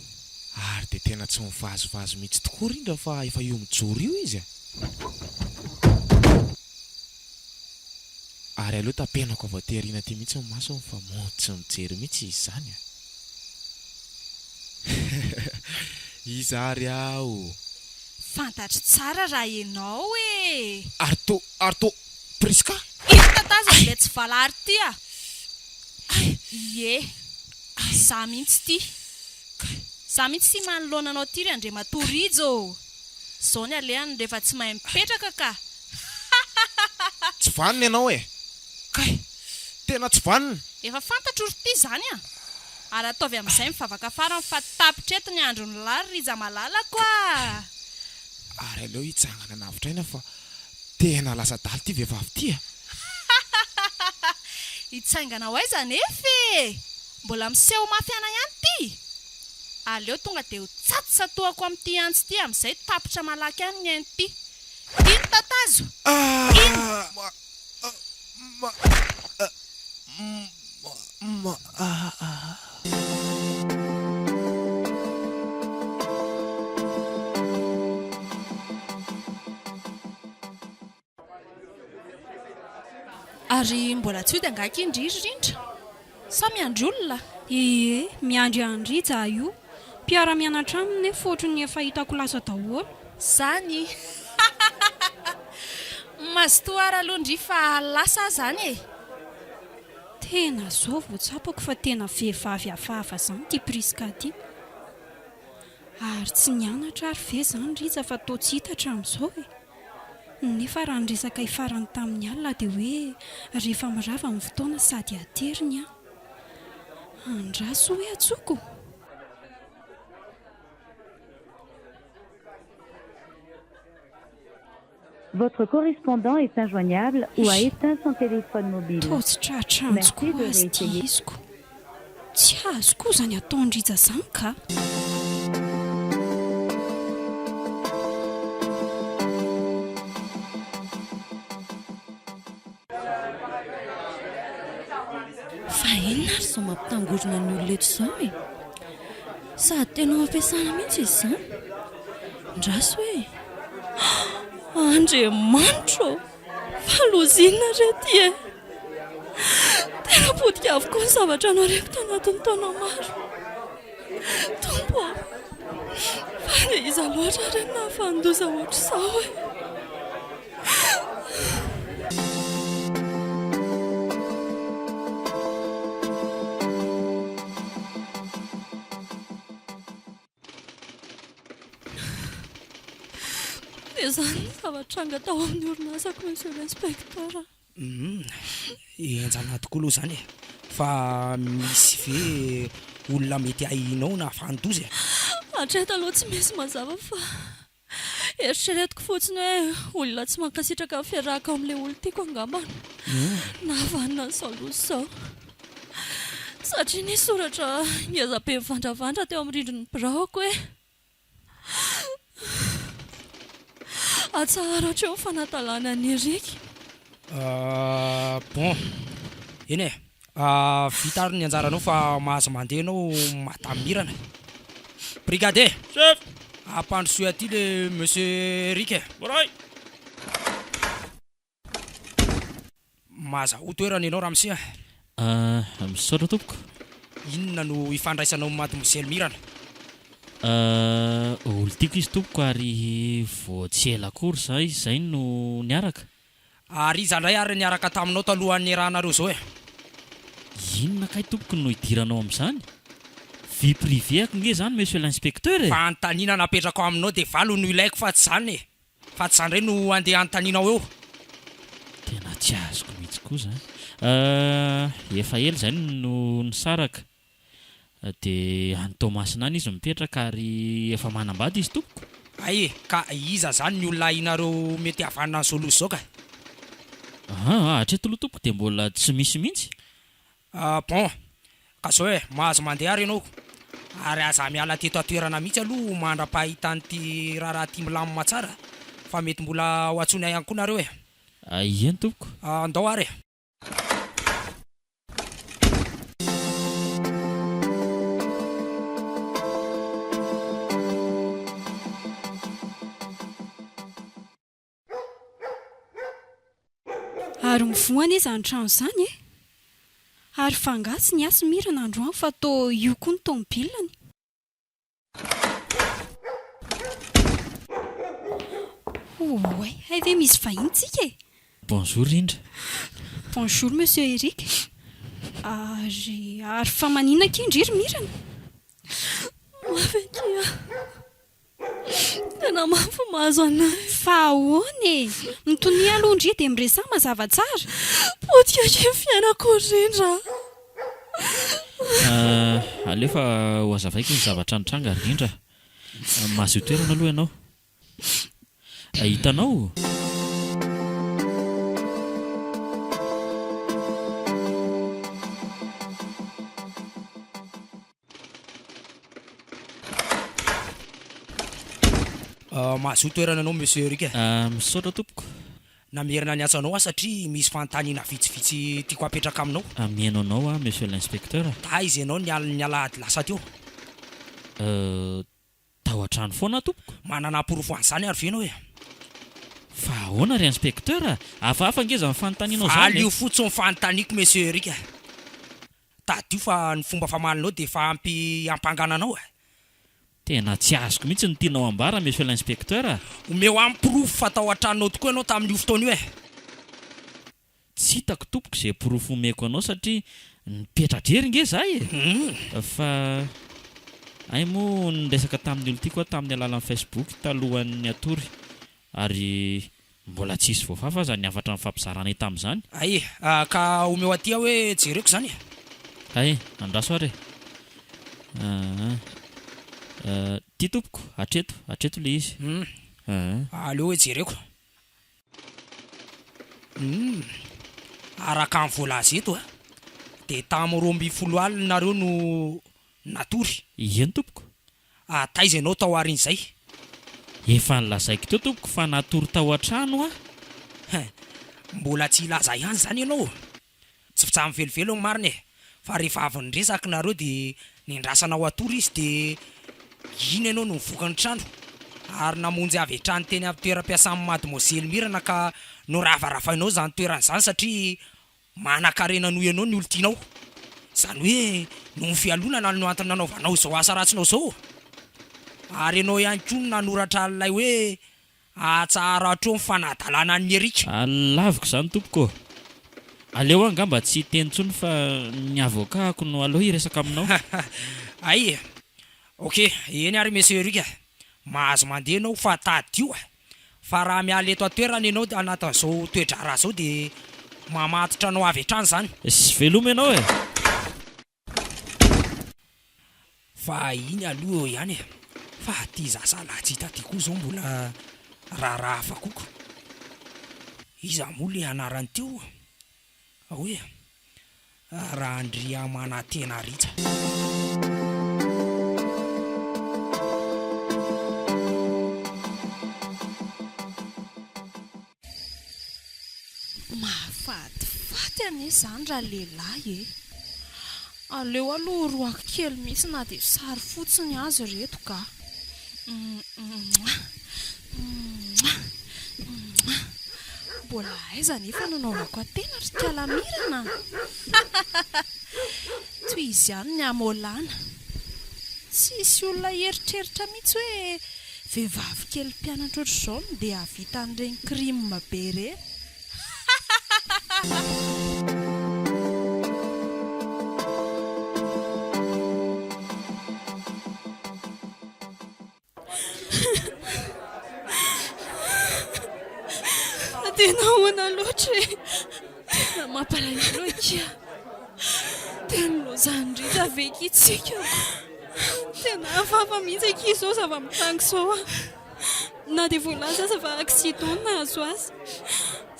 Ary dia tena tsy mivazivazy mihitsy tokoa rindra fa efa io mijoro io izy a! Ary aleo tapenako avy aty aoriana aty mihitsy ny masony fa mody tsy mijery mihitsy izy izany a! Iza ary aho? Fantatro tsara raha ianao e! Ary to, ary to, Prisca? Ito tatazany ilay tsy valary ity a! Ie, za mihitsy ity. Za mihitsy tsy manoloana anao ty ry Andriamatoa Rijo ô! Zao ny alehany rehefa tsy mahay mipetraka ka! Hahahaha! Tsy vanona ianao e! Kay! Tena tsy vanona! Efa fantatro ry ty zany a! Ary ataovy amin'izay mivavaka farany fa tapitra eto ny andron'ny lahy ry Rija malalako a! Ary aleo hitsangana hanavotra aina fa tena lasa adala ity vehivavy ity a! Hahahaha! Hitsaingana ho aiza anefa e! Mbola miseho mafy ana ihany ity! Aleo tonga dia ho tsato-tsatohako amin'ity antsy ity amin'izay tapitra malaky any ny ain'ity! Ino tatazo? Ino? Ary mbola tsy hody angaha akia ndry ry Rindra? Sa miandry olona? Ie, miandry an'i Rija aho io. Mpiara-mianatra aminy nefa ohatry ny efa hitako lasa daholo. Zany! Mazotoa ary aloha ndry fa lasa aho zany e! Tena zao vao tsapako fa tena vehivavy hafahafa zany ity Prisca ty. Ary tsy nianatra ary ve zany Rija fa toa tsy hita hatramin'izao e! Nefa raha ny resakay farany tamin'ny alina dia hoe rehefa mirava ny fotoana sady ateriny an! Andraso hoe antsoko? Votre correspondant est injoignable ou a éteint son téléphone mobile. Toa tsy tratra antso Merci koa de azy ity réessayer. iziko. Tsy azo koa izany ataon-dRija izany ka! Fa inona ary izao mampitangorona ny olona eto izao e? Sady tena ao am-piasana mihitsy izy izany. Andraso e! Andriamanitro ô! Fa loza inona re ity e? Tena potika avokoa ny zavatra nohareko tanatin'ny taona maro. Tompo ô! Fa dia iza loatra re no nahavanon-doza ohatr'izao e? Dia izany ny zava-tranga tao amin'ny orinasako Monsieur l'inspecteur. Humm, henjana tokoa aloha izany e! Fa misy ve olona mety ahianao nahavanon-doza e? Hatreto aloha tsy misy mazava fa Eritreretiko fotsiny hoe olona tsy mankasitraka ny fiarahako amin'ilay olon-tiako angamba no nahavanona an'izao loza izao. Satria nisy soratra ngeza be mivandravandra teo amin'ny rindrin'ny biraoko hoe, Atsaharo hatreo ny fanadalana an'i Eric. Bon, eny e! Vita ary ny anjaranao fa mahazo mandeha ianao Madame Mirana. Brigadier! Chef! Ampandrosoy aty le Monsieur Eric e! Voaray! Mahazahoa toerana ianao ramose a! Ah, misaotra tompoko. Inona no ifandraisanao amin'i Mademoiselle Mirana? Ah, olon-tiako izy tompoko ary vao tsy ela akory izahay izay no niaraka. Ary iza indray ary niaraka taminao talohan'ny niarahanareo izao e? Inona kay tompoko no idiranao amin'izany? Vie privée ako nge izany monsieur l'inspecteur e! Fanontaniana napetrako aminao dia valiny no ilaiko fa tsy izany e! Fa tsy izany indray no andeha hanontanianao eo. Tena tsy azoko mihitsy koa izany. Euh, efa ela izay no nisaraka. Dia any Toamasina any izy mipetraka ary efa manambady izy tompoko. Hay e, ka iza zany ny olona ahianareo mety havanona an'izao loza izao ka? Aa, hatreto aloha tompoko dia mbola tsy misy mihitsy. Ah bon, ka zao e, mahazo mandeha ary ianao, ary aza miala teto an-toerana mihitsy aloha mandra-pahitan'ity raharaha ity milamina tsara fa mety mbola ho antsoinay ihany koa nareo e. Eny tompoko. Andao ary e. Ary mivoha anie izany trano izany e! Ary fa angaha tsy niasa i Mirana androany fa toa io koa ny tomobilany? Oay, hay ve misy vahiny tsika e! Bonjour Rindra. Bonjour Monsieur Eric. Ary, ary fa maninona akia ndry ry Mirana? Mafy akia. Tena mafy ny mahazo anay. Fa ahoana e? Mitonia aloha ndry dia miresaha mazava tsara. Potika akia ny fiainako Rindra a. Aleo fa ho hazavaiko ny zavatra nitranga Rindra. Mahazoa toerana aloha ianao. Hitanao? Mahazoa toerana ianao Monsieur Eric e. Misaotra tompoko. Namerina niantso anao aho satria misy fanontaniana vitsivitsy tiako hapetraka aminao. Mihaino anao aho Monsieur l'inspecteur. Taiza ianao ny alin'ny alahady lasa teo? Tao an-trano foana aho tompoko. Manana porofo an'izany ary ve ianao e? Fa ahoana ry inspecteur a? Hafahafa ange izany fanontanianao izany e! Valio fotsiny ny fanontaniako Monsieur Eric a! Tadidio fa ny fomba famalinao dia efa ampy hiampangana anao e! Tena tsy azoko mihitsy ny tianao ambara Monsieur l'inspecteur a! Omeo ahy ny porofo fa tao an-tranonao tokoa ianao tamin'io fotoana io e! Tsy hitako tompoko izay porofo omeko anao satria nipetra-drery nge za e! Fa hay moa niresaka tamin'ny olon-tiako aho tamin'ny alalan'ny Facebook talohan'ny hatory ary mbola tsisy voafafa aza ny hafatra nifampizaranay tamin'izany. Hay e! Ka omeo aty aho hoe jereko izany e! Hay, andraso ary e! Aa. Ity tompoko, hatreto, hatreto ilay izy. Aa. Aleo hoe jereko. Humm, araka ny voalaza eto dia tamin'ny 12 alina nareo no natory. Eny tompoko. Ah, taiza ianao tao aorian'izay? Efa nolazaiko teo tompoko fa natory tao an-trano aho. Hein, mbola tsy hilaza ihany izany ianao? Tsy fitsahany velively ny marina e! Fa rehefa avy niresaka nareo dia nendrasanao hatory izy dia iny ianao no nivoaka ny trano ary namonjy avy hatrany teny amin'ny toeram-piasan'i Mademoiselle Mirana ka noravaravainao izany toerana izany satria manan-karena noho ianao ny olon-tianao. Izany hoe noho ny fialonana no antony nanaovanao izao asa ratsinao izao. Ary ianao ihany koa no nanoratra an'ilay hoe Atsaharo hatreo ny fanadalana an'i Eric. Laviko izany tompoko ô! Aleo aho angamba tsy hiteny intsony fa ny avocat-ko no aleo hiresaka aminao. Hay e! Ok, eny ary Monsieur Eric a! Mahazo mandeha ianao fa tadidio a! Fa raha miala eto an-toerana ianao anatin'izao toe-draharaha izao dia mamatotra anao avy hatrany izany. Sy veloma ianao e! Fa iny aloha eo ihany e! Fa ty zazalahy tsy hita ty koa zao mbola raharaha hafa koko. Iza moa le anarany teo? Ao e! Randriamanantena Rija. Mahafatifaty anie izany raha lehilahy e! Aleo aloha horohako kely mihitsy na dia sary fotsiny aza ireto ka! Mouah! Mouah! Mouah! Mbola aiza anefa no anaovako antena ry kalamirana a! Tohizo ihany ny hamolana. Tsy hisy olona hieritreritra mihitsy hoe Vehivavy kely mpianatra ohatr'izao no dia hahavita an'ireny crime be ireny. Fa tena ahoana loatra e? Tena mampalahelo akia. Tena lozan'i Rita ve akia tsika ko? Tena hafahafa mihitsy akia izao zava-mitranga izao a! Na dia voalaza aza fa accident no nahazo azy.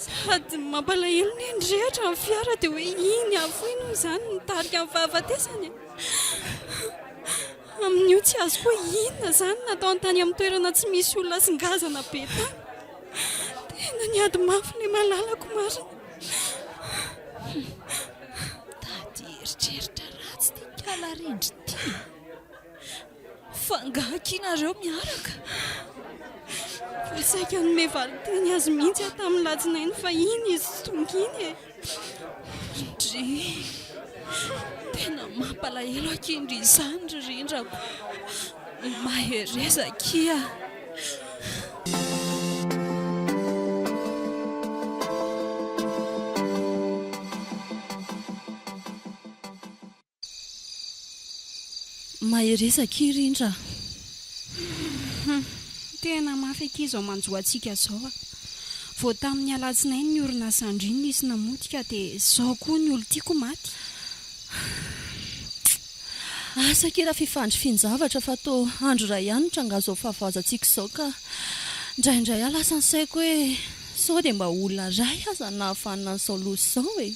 Sady mampalahelo ny nirehitra ny fiara dia hoe iny afo iny hono izany no nitarika ny fahafatesany e! Amin'io tsy azoko hoe inona izany nataony tany amin'ny toerana tsy misy olona sy ngazana be tany. Tena niady mafy ilay malalako marina. Mitady eritreritra ratsy ity kala Rindry ity e! Fa angaha akia nareo miaraka? Mbola saika hanome valinteny azy mihitsy aho tamin'ny latsinainy fahiny izy tonga iny e! Ndrii! Tena mampalahelo akia ndry izany ry rindrako! Mahereza akia! Mahereza akia Rindra a! Hum! Tena mafy akia izao manjo antsika izao a! Vao tamin'ny alatsinainy ny orinasan-dry nisy namotika dia izao koa ny olon-tiako maty. Asa akia raha fifandrifian-javatra fa toa andro iray ihany no tranga izao fahavoazantsika izao ka indraindray aho lasa ny saiko hoe sao dia mba olona iray aza no nahavanona an'izao loza izao e!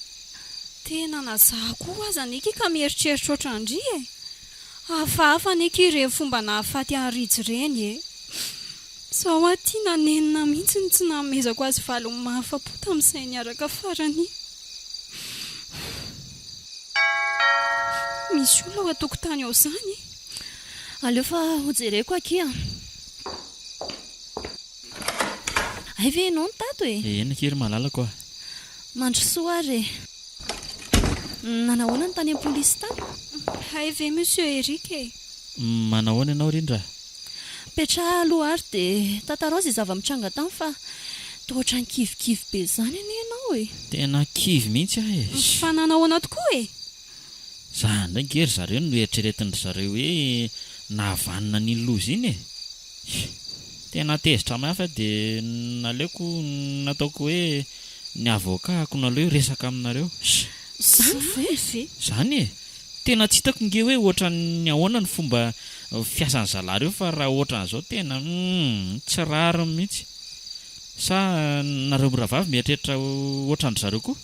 Tena na za koa aza anie ki ka mieritreritra ohatran-dry e! Hafahafa anie ki ireny fomba nahafaty an'i Rijy ireny e! Zao aho ty nanenina mihitsy ny tsy nanomezako azy valiny mahafa-po tamin'izay niaraka farany iny. Misy olona ao an-tokotany ao izany e! Aleo fa hojereko akia. Hay ve ianao no tato e? Eny akia ry malalako a! Mandrosoa ary e! Nanahoana ny tany am-polisy tany? Hay ve Monsieur Eric e! Manahoana ianao Rindra? Mipetraha aloha ary dia tantarao izay zava-mitranga tany fa toa ohatran'ny kivikivy be izany anie ianao e! Tena kivy mihitsy aho e! Fa nanahoana tokoa e? Za indray nge ry zareo no eritreretin-dry zareo hoe nahavanona an'iny loza iny e! Tena tezitra mafy aho dia naleoko nataoko hoe ny avocat-ko no aleo hiresaka aminareo. Zany ve? Zany e! Tena tsy hitako nge hoe ohatran'ny ahoana ny fomba fiasan'ny zalahy reo fa raha ohatran'izao tena humm tsy rariny mihitsy. Sa nareo mirahavavy mieritreritra ohatran-dry zareo koa?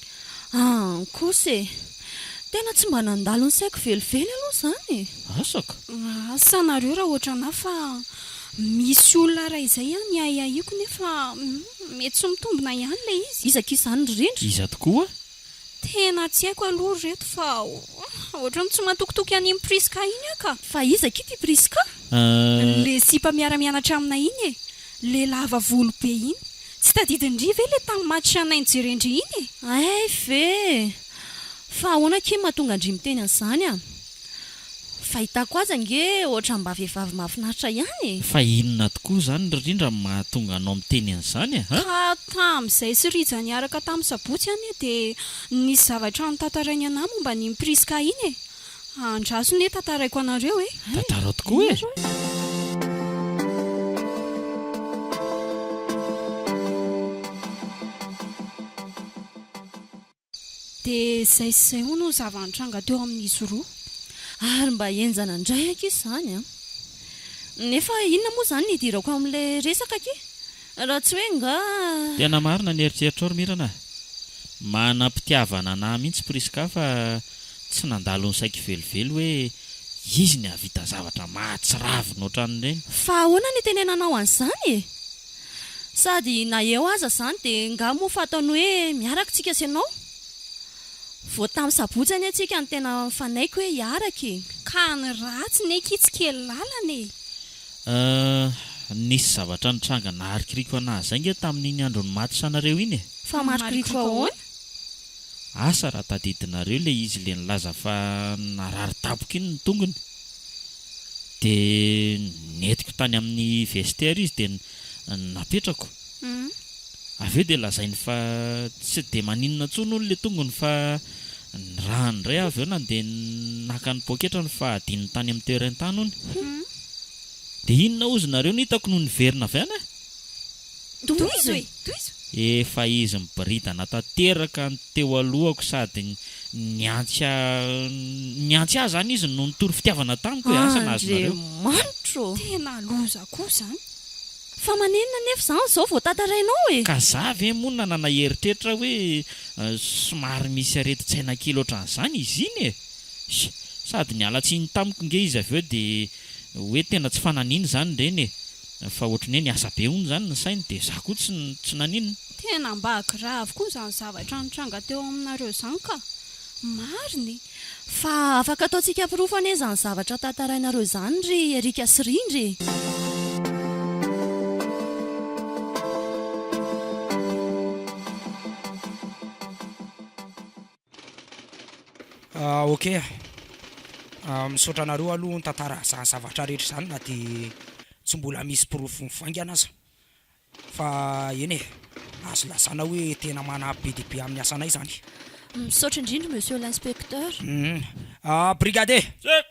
An kosa e! Tena tsy mba nandalo ny saiko velively aloha izany e! Asa ka! Asa nareo raha ohatran'ahy fa misy olona iray izay an niahiahiako nefa mety tsy mitombina ihany ilay izy. Iza akia izany ry Rindra? Iza tokoa? Tena tsy haiko aloha ry reto fa ohatran'ny tsy matokitoky an'iny Prisca iny aho ka! Fa iza akia ity Prisca? Le sipa miara-mianatra aminay iny e! Le lava volo be iny. Tsy tadidin-dry ve le tamin'ny match anay nijeren-dry iny e? Hay ve! Fa ahoana akia mahatonga an-dry miteny an'izany an? Fahitako azy ange ohatran'ny mba vehivavy mahafinaritra ihany e! Fa inona tokoa izany ry Rindra no mahatonga anao miteny an'izany e? Ka tamin'izay sy Rija niaraka tamin'ny sabotsy anie dia nisy zavatra notantarainy anah momba an'iny Prisca iny e! Andraso anie tantaraiko anareo e! Tantarao tokoa e! Dia izay sy izay hono ny zava-nitranga teo amin'izy roa. Ary mba henjana indray akia izany an! Nefa inona moa izany no hidirako amin'ilay resaka akia? Raha tsy hoe nga. Tena marina ny eritreritrao ry Mirana a! Manam-pitiavana anah mihitsy Prisca fa tsy nandalo ny saiko velively hoe izy ny hahavita zavatra mahatsiravina ohatran'ireny. Fa ahoana ny itenenanao an'izany e? Sady na eo aza izany dia nga moa fantany hoe miaraka tsika sy ianao? Vao tamin'ny sabotsy anie tsika no tena nifanaiky hoe hiaraka e! Ka ny ratsy ne ki tsy kely lalana e! Euh, nisy zavatra nitranga naharikoriko anah zay nge tamin'iny andron'ny match anareo iny e! Fa marikoriko ahoana? Asa raha tadidinareo le izy le nilaza fa narary tampoka iny ny tongony. Dia nentiko tany amin'ny vestiaire izy dia napetrako. Avy eo dia lazainy fa tsy dia maninona intsony hono le tongony fa nirahany indray aho avy eo nandeha naka ny poketrany fa hadinony tany amin'ny terrain tany hono. Dia inona hozy nareo no hitako no niverina avy any? Tohizo e! Tohizo! Efa izy miboridana tanteraka ny teo alohako sady niantsy ahy niantsy ahy izany izy no nitory fitiavana tamiko e! Asa na azonareo. Andriamanitro ô! Tena loza koa izany. Fa maninona anefa izany izao vao tantarainao e? Ka za ve moa nanana eritreritra hoe somary misy aretin-tsaina kely ohatran'izany izy iny e! Sady niala tsiny tamiko nge izy avy eo dia hoe tena tsy fananina izany ireny e! Fa ohatran'ny hoe niasa be hono izany ny sainy dia za koa tsy tsy naninona. Tena mba grave koa izany zavatra nitranga teo aminareo izany ka! Marina e! Fa afaka ataontsika porofo anie izany zavatra tantarainareo izany ry Eric sy Rindra e! Ah ok ah, misaotra anareo aloha nitantara izany zavatra rehetra izany na dia tsy mbola misy porofo mivaingana aza fa eny e, azo lazana hoe tena manampy be dia be amin'ny asanay izany. Misaotra indrindra Monsieur l'inspecteur. Hum. Ah brigadier! Chef!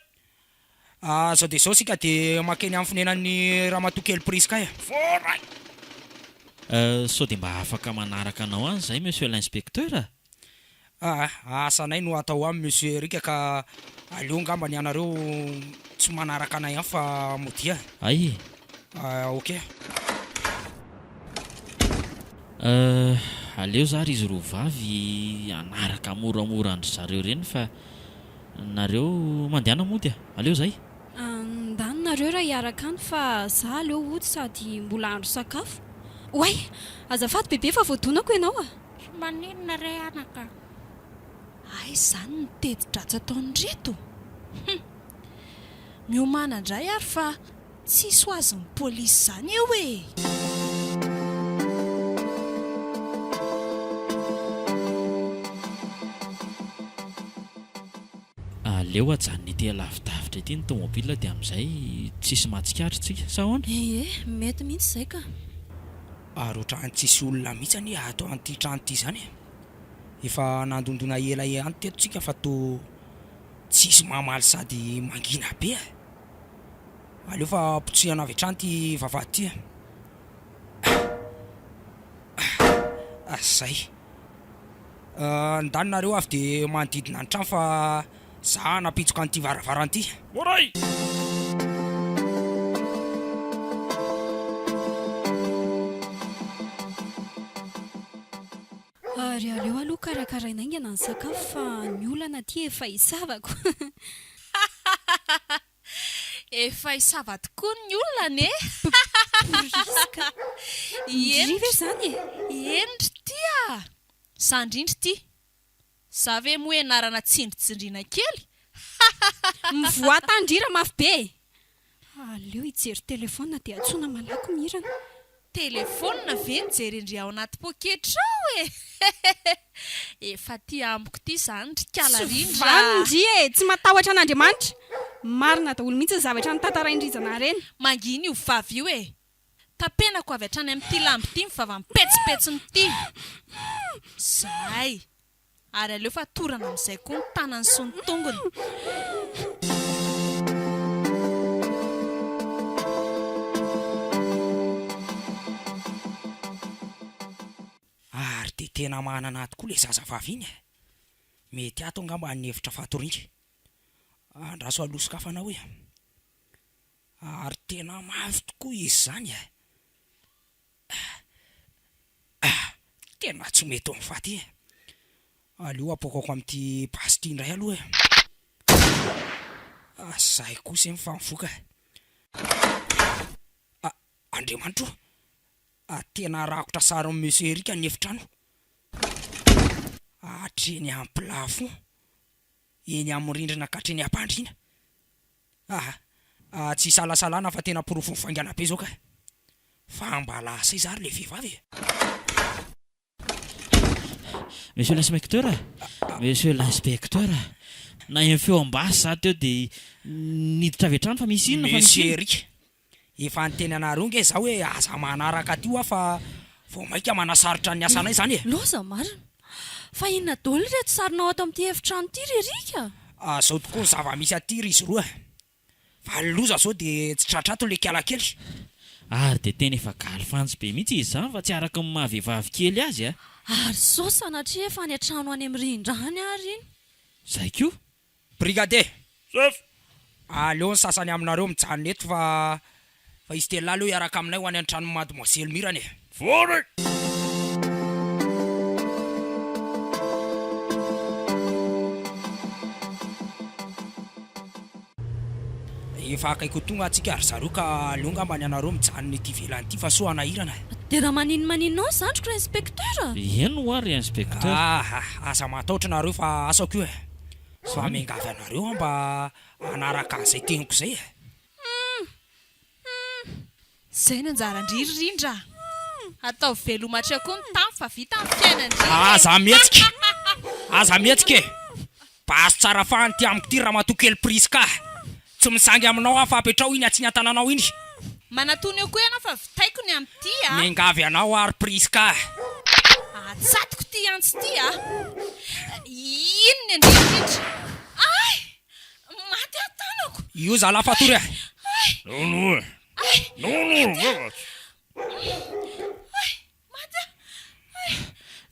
Zao dia zao isika dia mankeny amin'ny fonenan'ny ramatoa kely Prisca e. Voaray! Sao dia mba afaka manaraka anao any izahay Monsieur l'inspecteur a? Aa, asanay no atao any Monsieur Eric ka aleo angamba ny anareo tsy manaraka anay any fa modia. Hay e! Ah, ok. Euh, aleo za ry izy roavavy hanaraka moramora an-dry zareo ireny fa nareo mandehana mody a! Aleo zay. Ndany nareo raha hiaraka any fa za aleo hody sady mbola hahandro sakafo. Oay! Azafady bebe fa voadonako ianao a! Tsy maninona re anaka. Aiza izany ny teti-dratsy ataon'ireto? Hum! Miomàna indray ary fa tsisy ho azon'ny polisy izany eo e! Aleo ajanona ety alavidavitra ety ny tomobile dia amin'izay tsisy mahatsikaritra tsika, sa ahoana? Ie, mety mihitsy izay ka. Ary ohatran'ny tsisy olona mihitsy anie ato an'ity trano ity izany e! Efa nandondona ela ihany teto tsika fa toa tsisy mamaly sady mangina be e! Aleo fa potsehana avy hatrany ity vavahady ity e! Ah! Zay! Ndany nareo avy dia manodidina ny trano fa za hanapitsoka an'ity varavarana ity. Oray! Ary aleo aloha karakaraina haingana ny sakafo fa ny olana aty efa hisavako. Efa hisava tokoa ny olana e! Prisca, Eny ndry ve izany e? Eny ry ty a! Za ndrindra ity! Za ve moa ianarana tsindritsindriana kely? Mivoaha tany ndry raha mafy be e! Aleo hijery telephone dia antsoina malaky Mirana. Telephone ve no jeren-dry ao anaty poketra ao e! Efa aty amiko ity izany ry kala Tsy rindra vanona a! ndry e! Tsy matahotra an'Andriamanitra! Marina daholo mihitsy ny zavatra notantarain-dry Zanahary eny. Mangina io vavy io e! Tapenako avy hatrany amin'ity lamba ity ny vavam-petsipetsiny ity! Zay! Ary aleo fatorana amin'izay koa ny tanany sy ny tongony. Ary dia tena manana tokoa ilay zazavavy iny e! Mety ato angamba ny efitra fatoriany. Andraso aloha sokafana ao e! Ary tena mafy tokoa izy izany e! Ah! Tena tsy mety ho faty e! Aleo apoakako amin'ity basy ity indray aloha e! Ah, zay kosa iny fa mivoka e! Ah, Andriamanitra o! Ah, tena rakotra sarin'i Monsieur Eric ny efitrano! Hatreny amin'ny plafond, eny amin'ny rindrina ka hatreny am-pandriana! Aa tsy isalasalana fa tena porofo mivaingana be zao ka! Fa mba lasa aiza ary le vehivavy e? Monsieur l'inspecteur a! Monsieur l'inspecteur a! Naheno feo am-basy za teo dia niditra avy hatrany fa misy inona fa misy Monsieur inona? Eric, efa niteny anareo nge za hoe aza manaraka aty hoa fa vao maika manasarotra ny asanay zany e! Loza marina! Fa inona daholo ireto sarinao ato amin'ity efitrano ity ry Eric a? Ah zao tokoa ny zava-misy aty ry izy roa e! Fa ny loza zao dia tsy tratra ato le kiala kely. Ary dia tena efa galifantsy be mihitsy izy izany fa tsy araka ny maha vehivavy kely azy a! Ary sao sanatria efa any an-trano any amin'ny rindrany ary iny? Zay koa! Brigadier! Chef! Aleo ny sasany aminareo mijanona eto fa fa izy telolahy aleo hiaraka aminay ho any an-tranon'i Mademoiselle Mirana e! Vory! Efa akaiky ho tonga antsika ry zareo ka aleo angamba ny anareo mijanona ety ivelany ity fa soa hanahirana e! Dia raha maninona maninona ao ny zandriko ry inspecteur? Eny ho'a ry inspecteur. Ah! Aza matahotra nareo fa asako io e! Fa miangavy anareo aho mba hanaraka an'izay teniko izay e! Hum! Hum! Zay ny anjaran-dry ry Rindra a! Ataovy veloma hatreo koa ny tany fa vita ny fiainan-dry e! Aza mihetsika! Aza mihetsika e! Basy tsara fahany ity amiko ity ramatoa kely Prisca a! Tsy misangy aminao aho fa apetraho iny atsinian-tananao iny! Manatona eo koa ianao fa vitaiko ny amin'ity a! Miangavy anao aho ry Prisca a! Atsatoko ity antsy ity a! Iny ny andiany indrindra! Ay! Maty aho tanako! Io zalahy fatory a! Nono e! Nono e!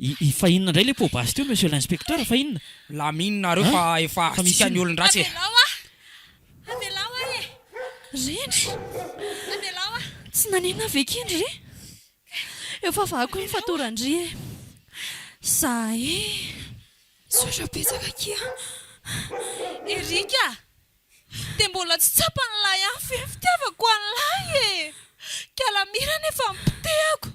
I fa inona indray le poa-basy teo monsieur l'inspecteur fa inona? Lamino nareo fa efa azontsika ny olon-dratsy e! Avelao aho! Avelao aho e! Rendry! Avelao aho! Tsy nanenina ve kendry re? Efa vaky ny fatoran-dry e! Za e! Misaotra betsaka akia! Eric a! Dia mbola tsy tsapan'lah ihany ve ny fitiavako an'lah e! Kala Mira nefa nipotehako!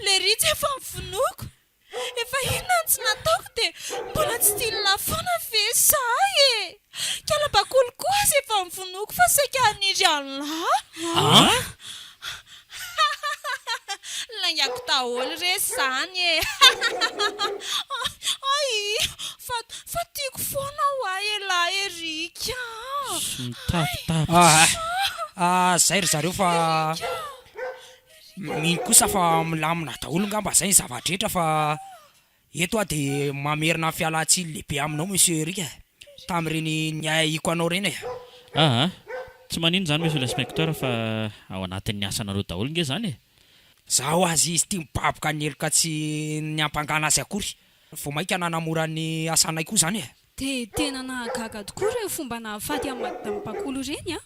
Le rija efa novonoiko! Efa inona no tsy nataoko dia mbola tsy tian'lah foana ve za e! Kala bakoly koa aza efa novonoiko fa saika haniry an'lah! An! Laingako daholo re izany e! Hay! Fa fa tiako foana hoa elah Eric a! Mitapitapy Ah ah! Zay ry zareo fa mino kosa fa milamina daholo ngamba zay ny zava-drehetra fa Eto aho dia mamerina ny fialan-tsiny lehibe aminao Monsieur Eric e! Tamin'ireny niahiako anao ireny e! Aa! Tsy maninona izany Monsieur l'inspecteur fa ao anatin'ny asanareo daholo nge izany e! Zaho aza izy ity mibaboka ny heloka tsy niampangana azy akory. Vao mainka nanamora ny asanay koa izany e! Dia tena nahagaga tokoa ireny fomba nahafaty an'i Madame Bakolo ireny an!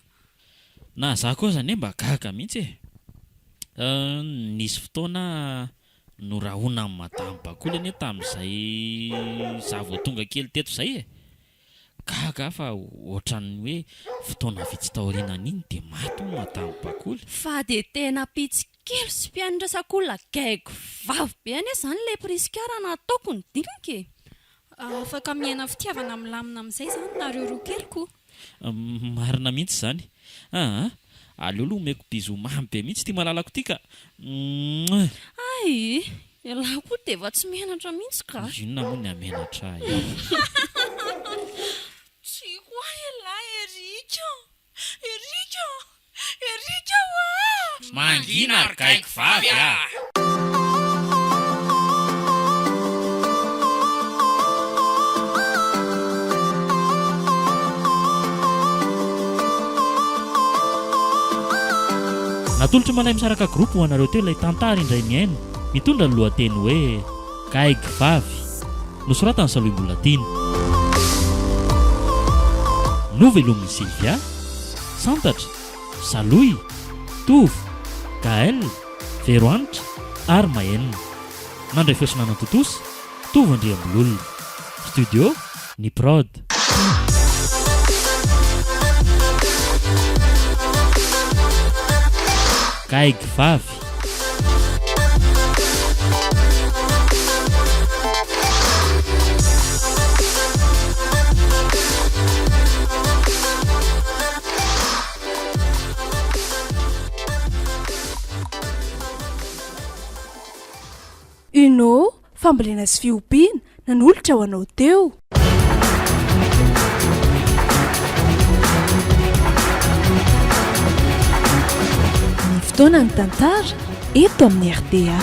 Na za koa aza anie mba gaga mihitsy e! Nisy fotoana Norahonan'i Madame Bakoly anie tamin'izay za vao tonga kely teto izay e! Gaga aho fa ohatran'ny hoe fotoana vitsy taorianan'iny dia maty hono Madame Bakoly. Fa dia tena mpitsikilo sy mpihaino resak'olona gaigy vavy be anie izany ilay Prisca raha nataoko ny dinika e! Afaka miaina fitiavana milamina amin'izay izany nareo roa kely ko! Marina mihitsy izany. Aa! Aleo aloha omeko bisous mamy be mihitsy ity malalako ity ka! Mouah! Hay! Ialahy koa dia efa tsy menatra mihitsy ka! Inona moa ny hamenatra ahy eo? Tiako ahy ialahy Eric a! Eric a! Eric oa! Mangina ry gaigy vavy a! Natolotr'i Malaimisaraka Group ho anareo teo ilay tantara indray mihaino mitondra ny lohateny hoe Gaigy vavy. Nosoratan'i Saloimbolatiana. Novelomin'i Sylvia. Santatra, Salohy, Tovo, Gaël, Verohanitra ary Mahenina. Nandray feo sy nanatontosa, Tovo Andriambololona. Studio, Ny Prod. Gaigy vavy. Uno, fambolena sy fiompiana, nanolotra ho anao teo. Ny fotoana ny tantara eto amin'ny rta.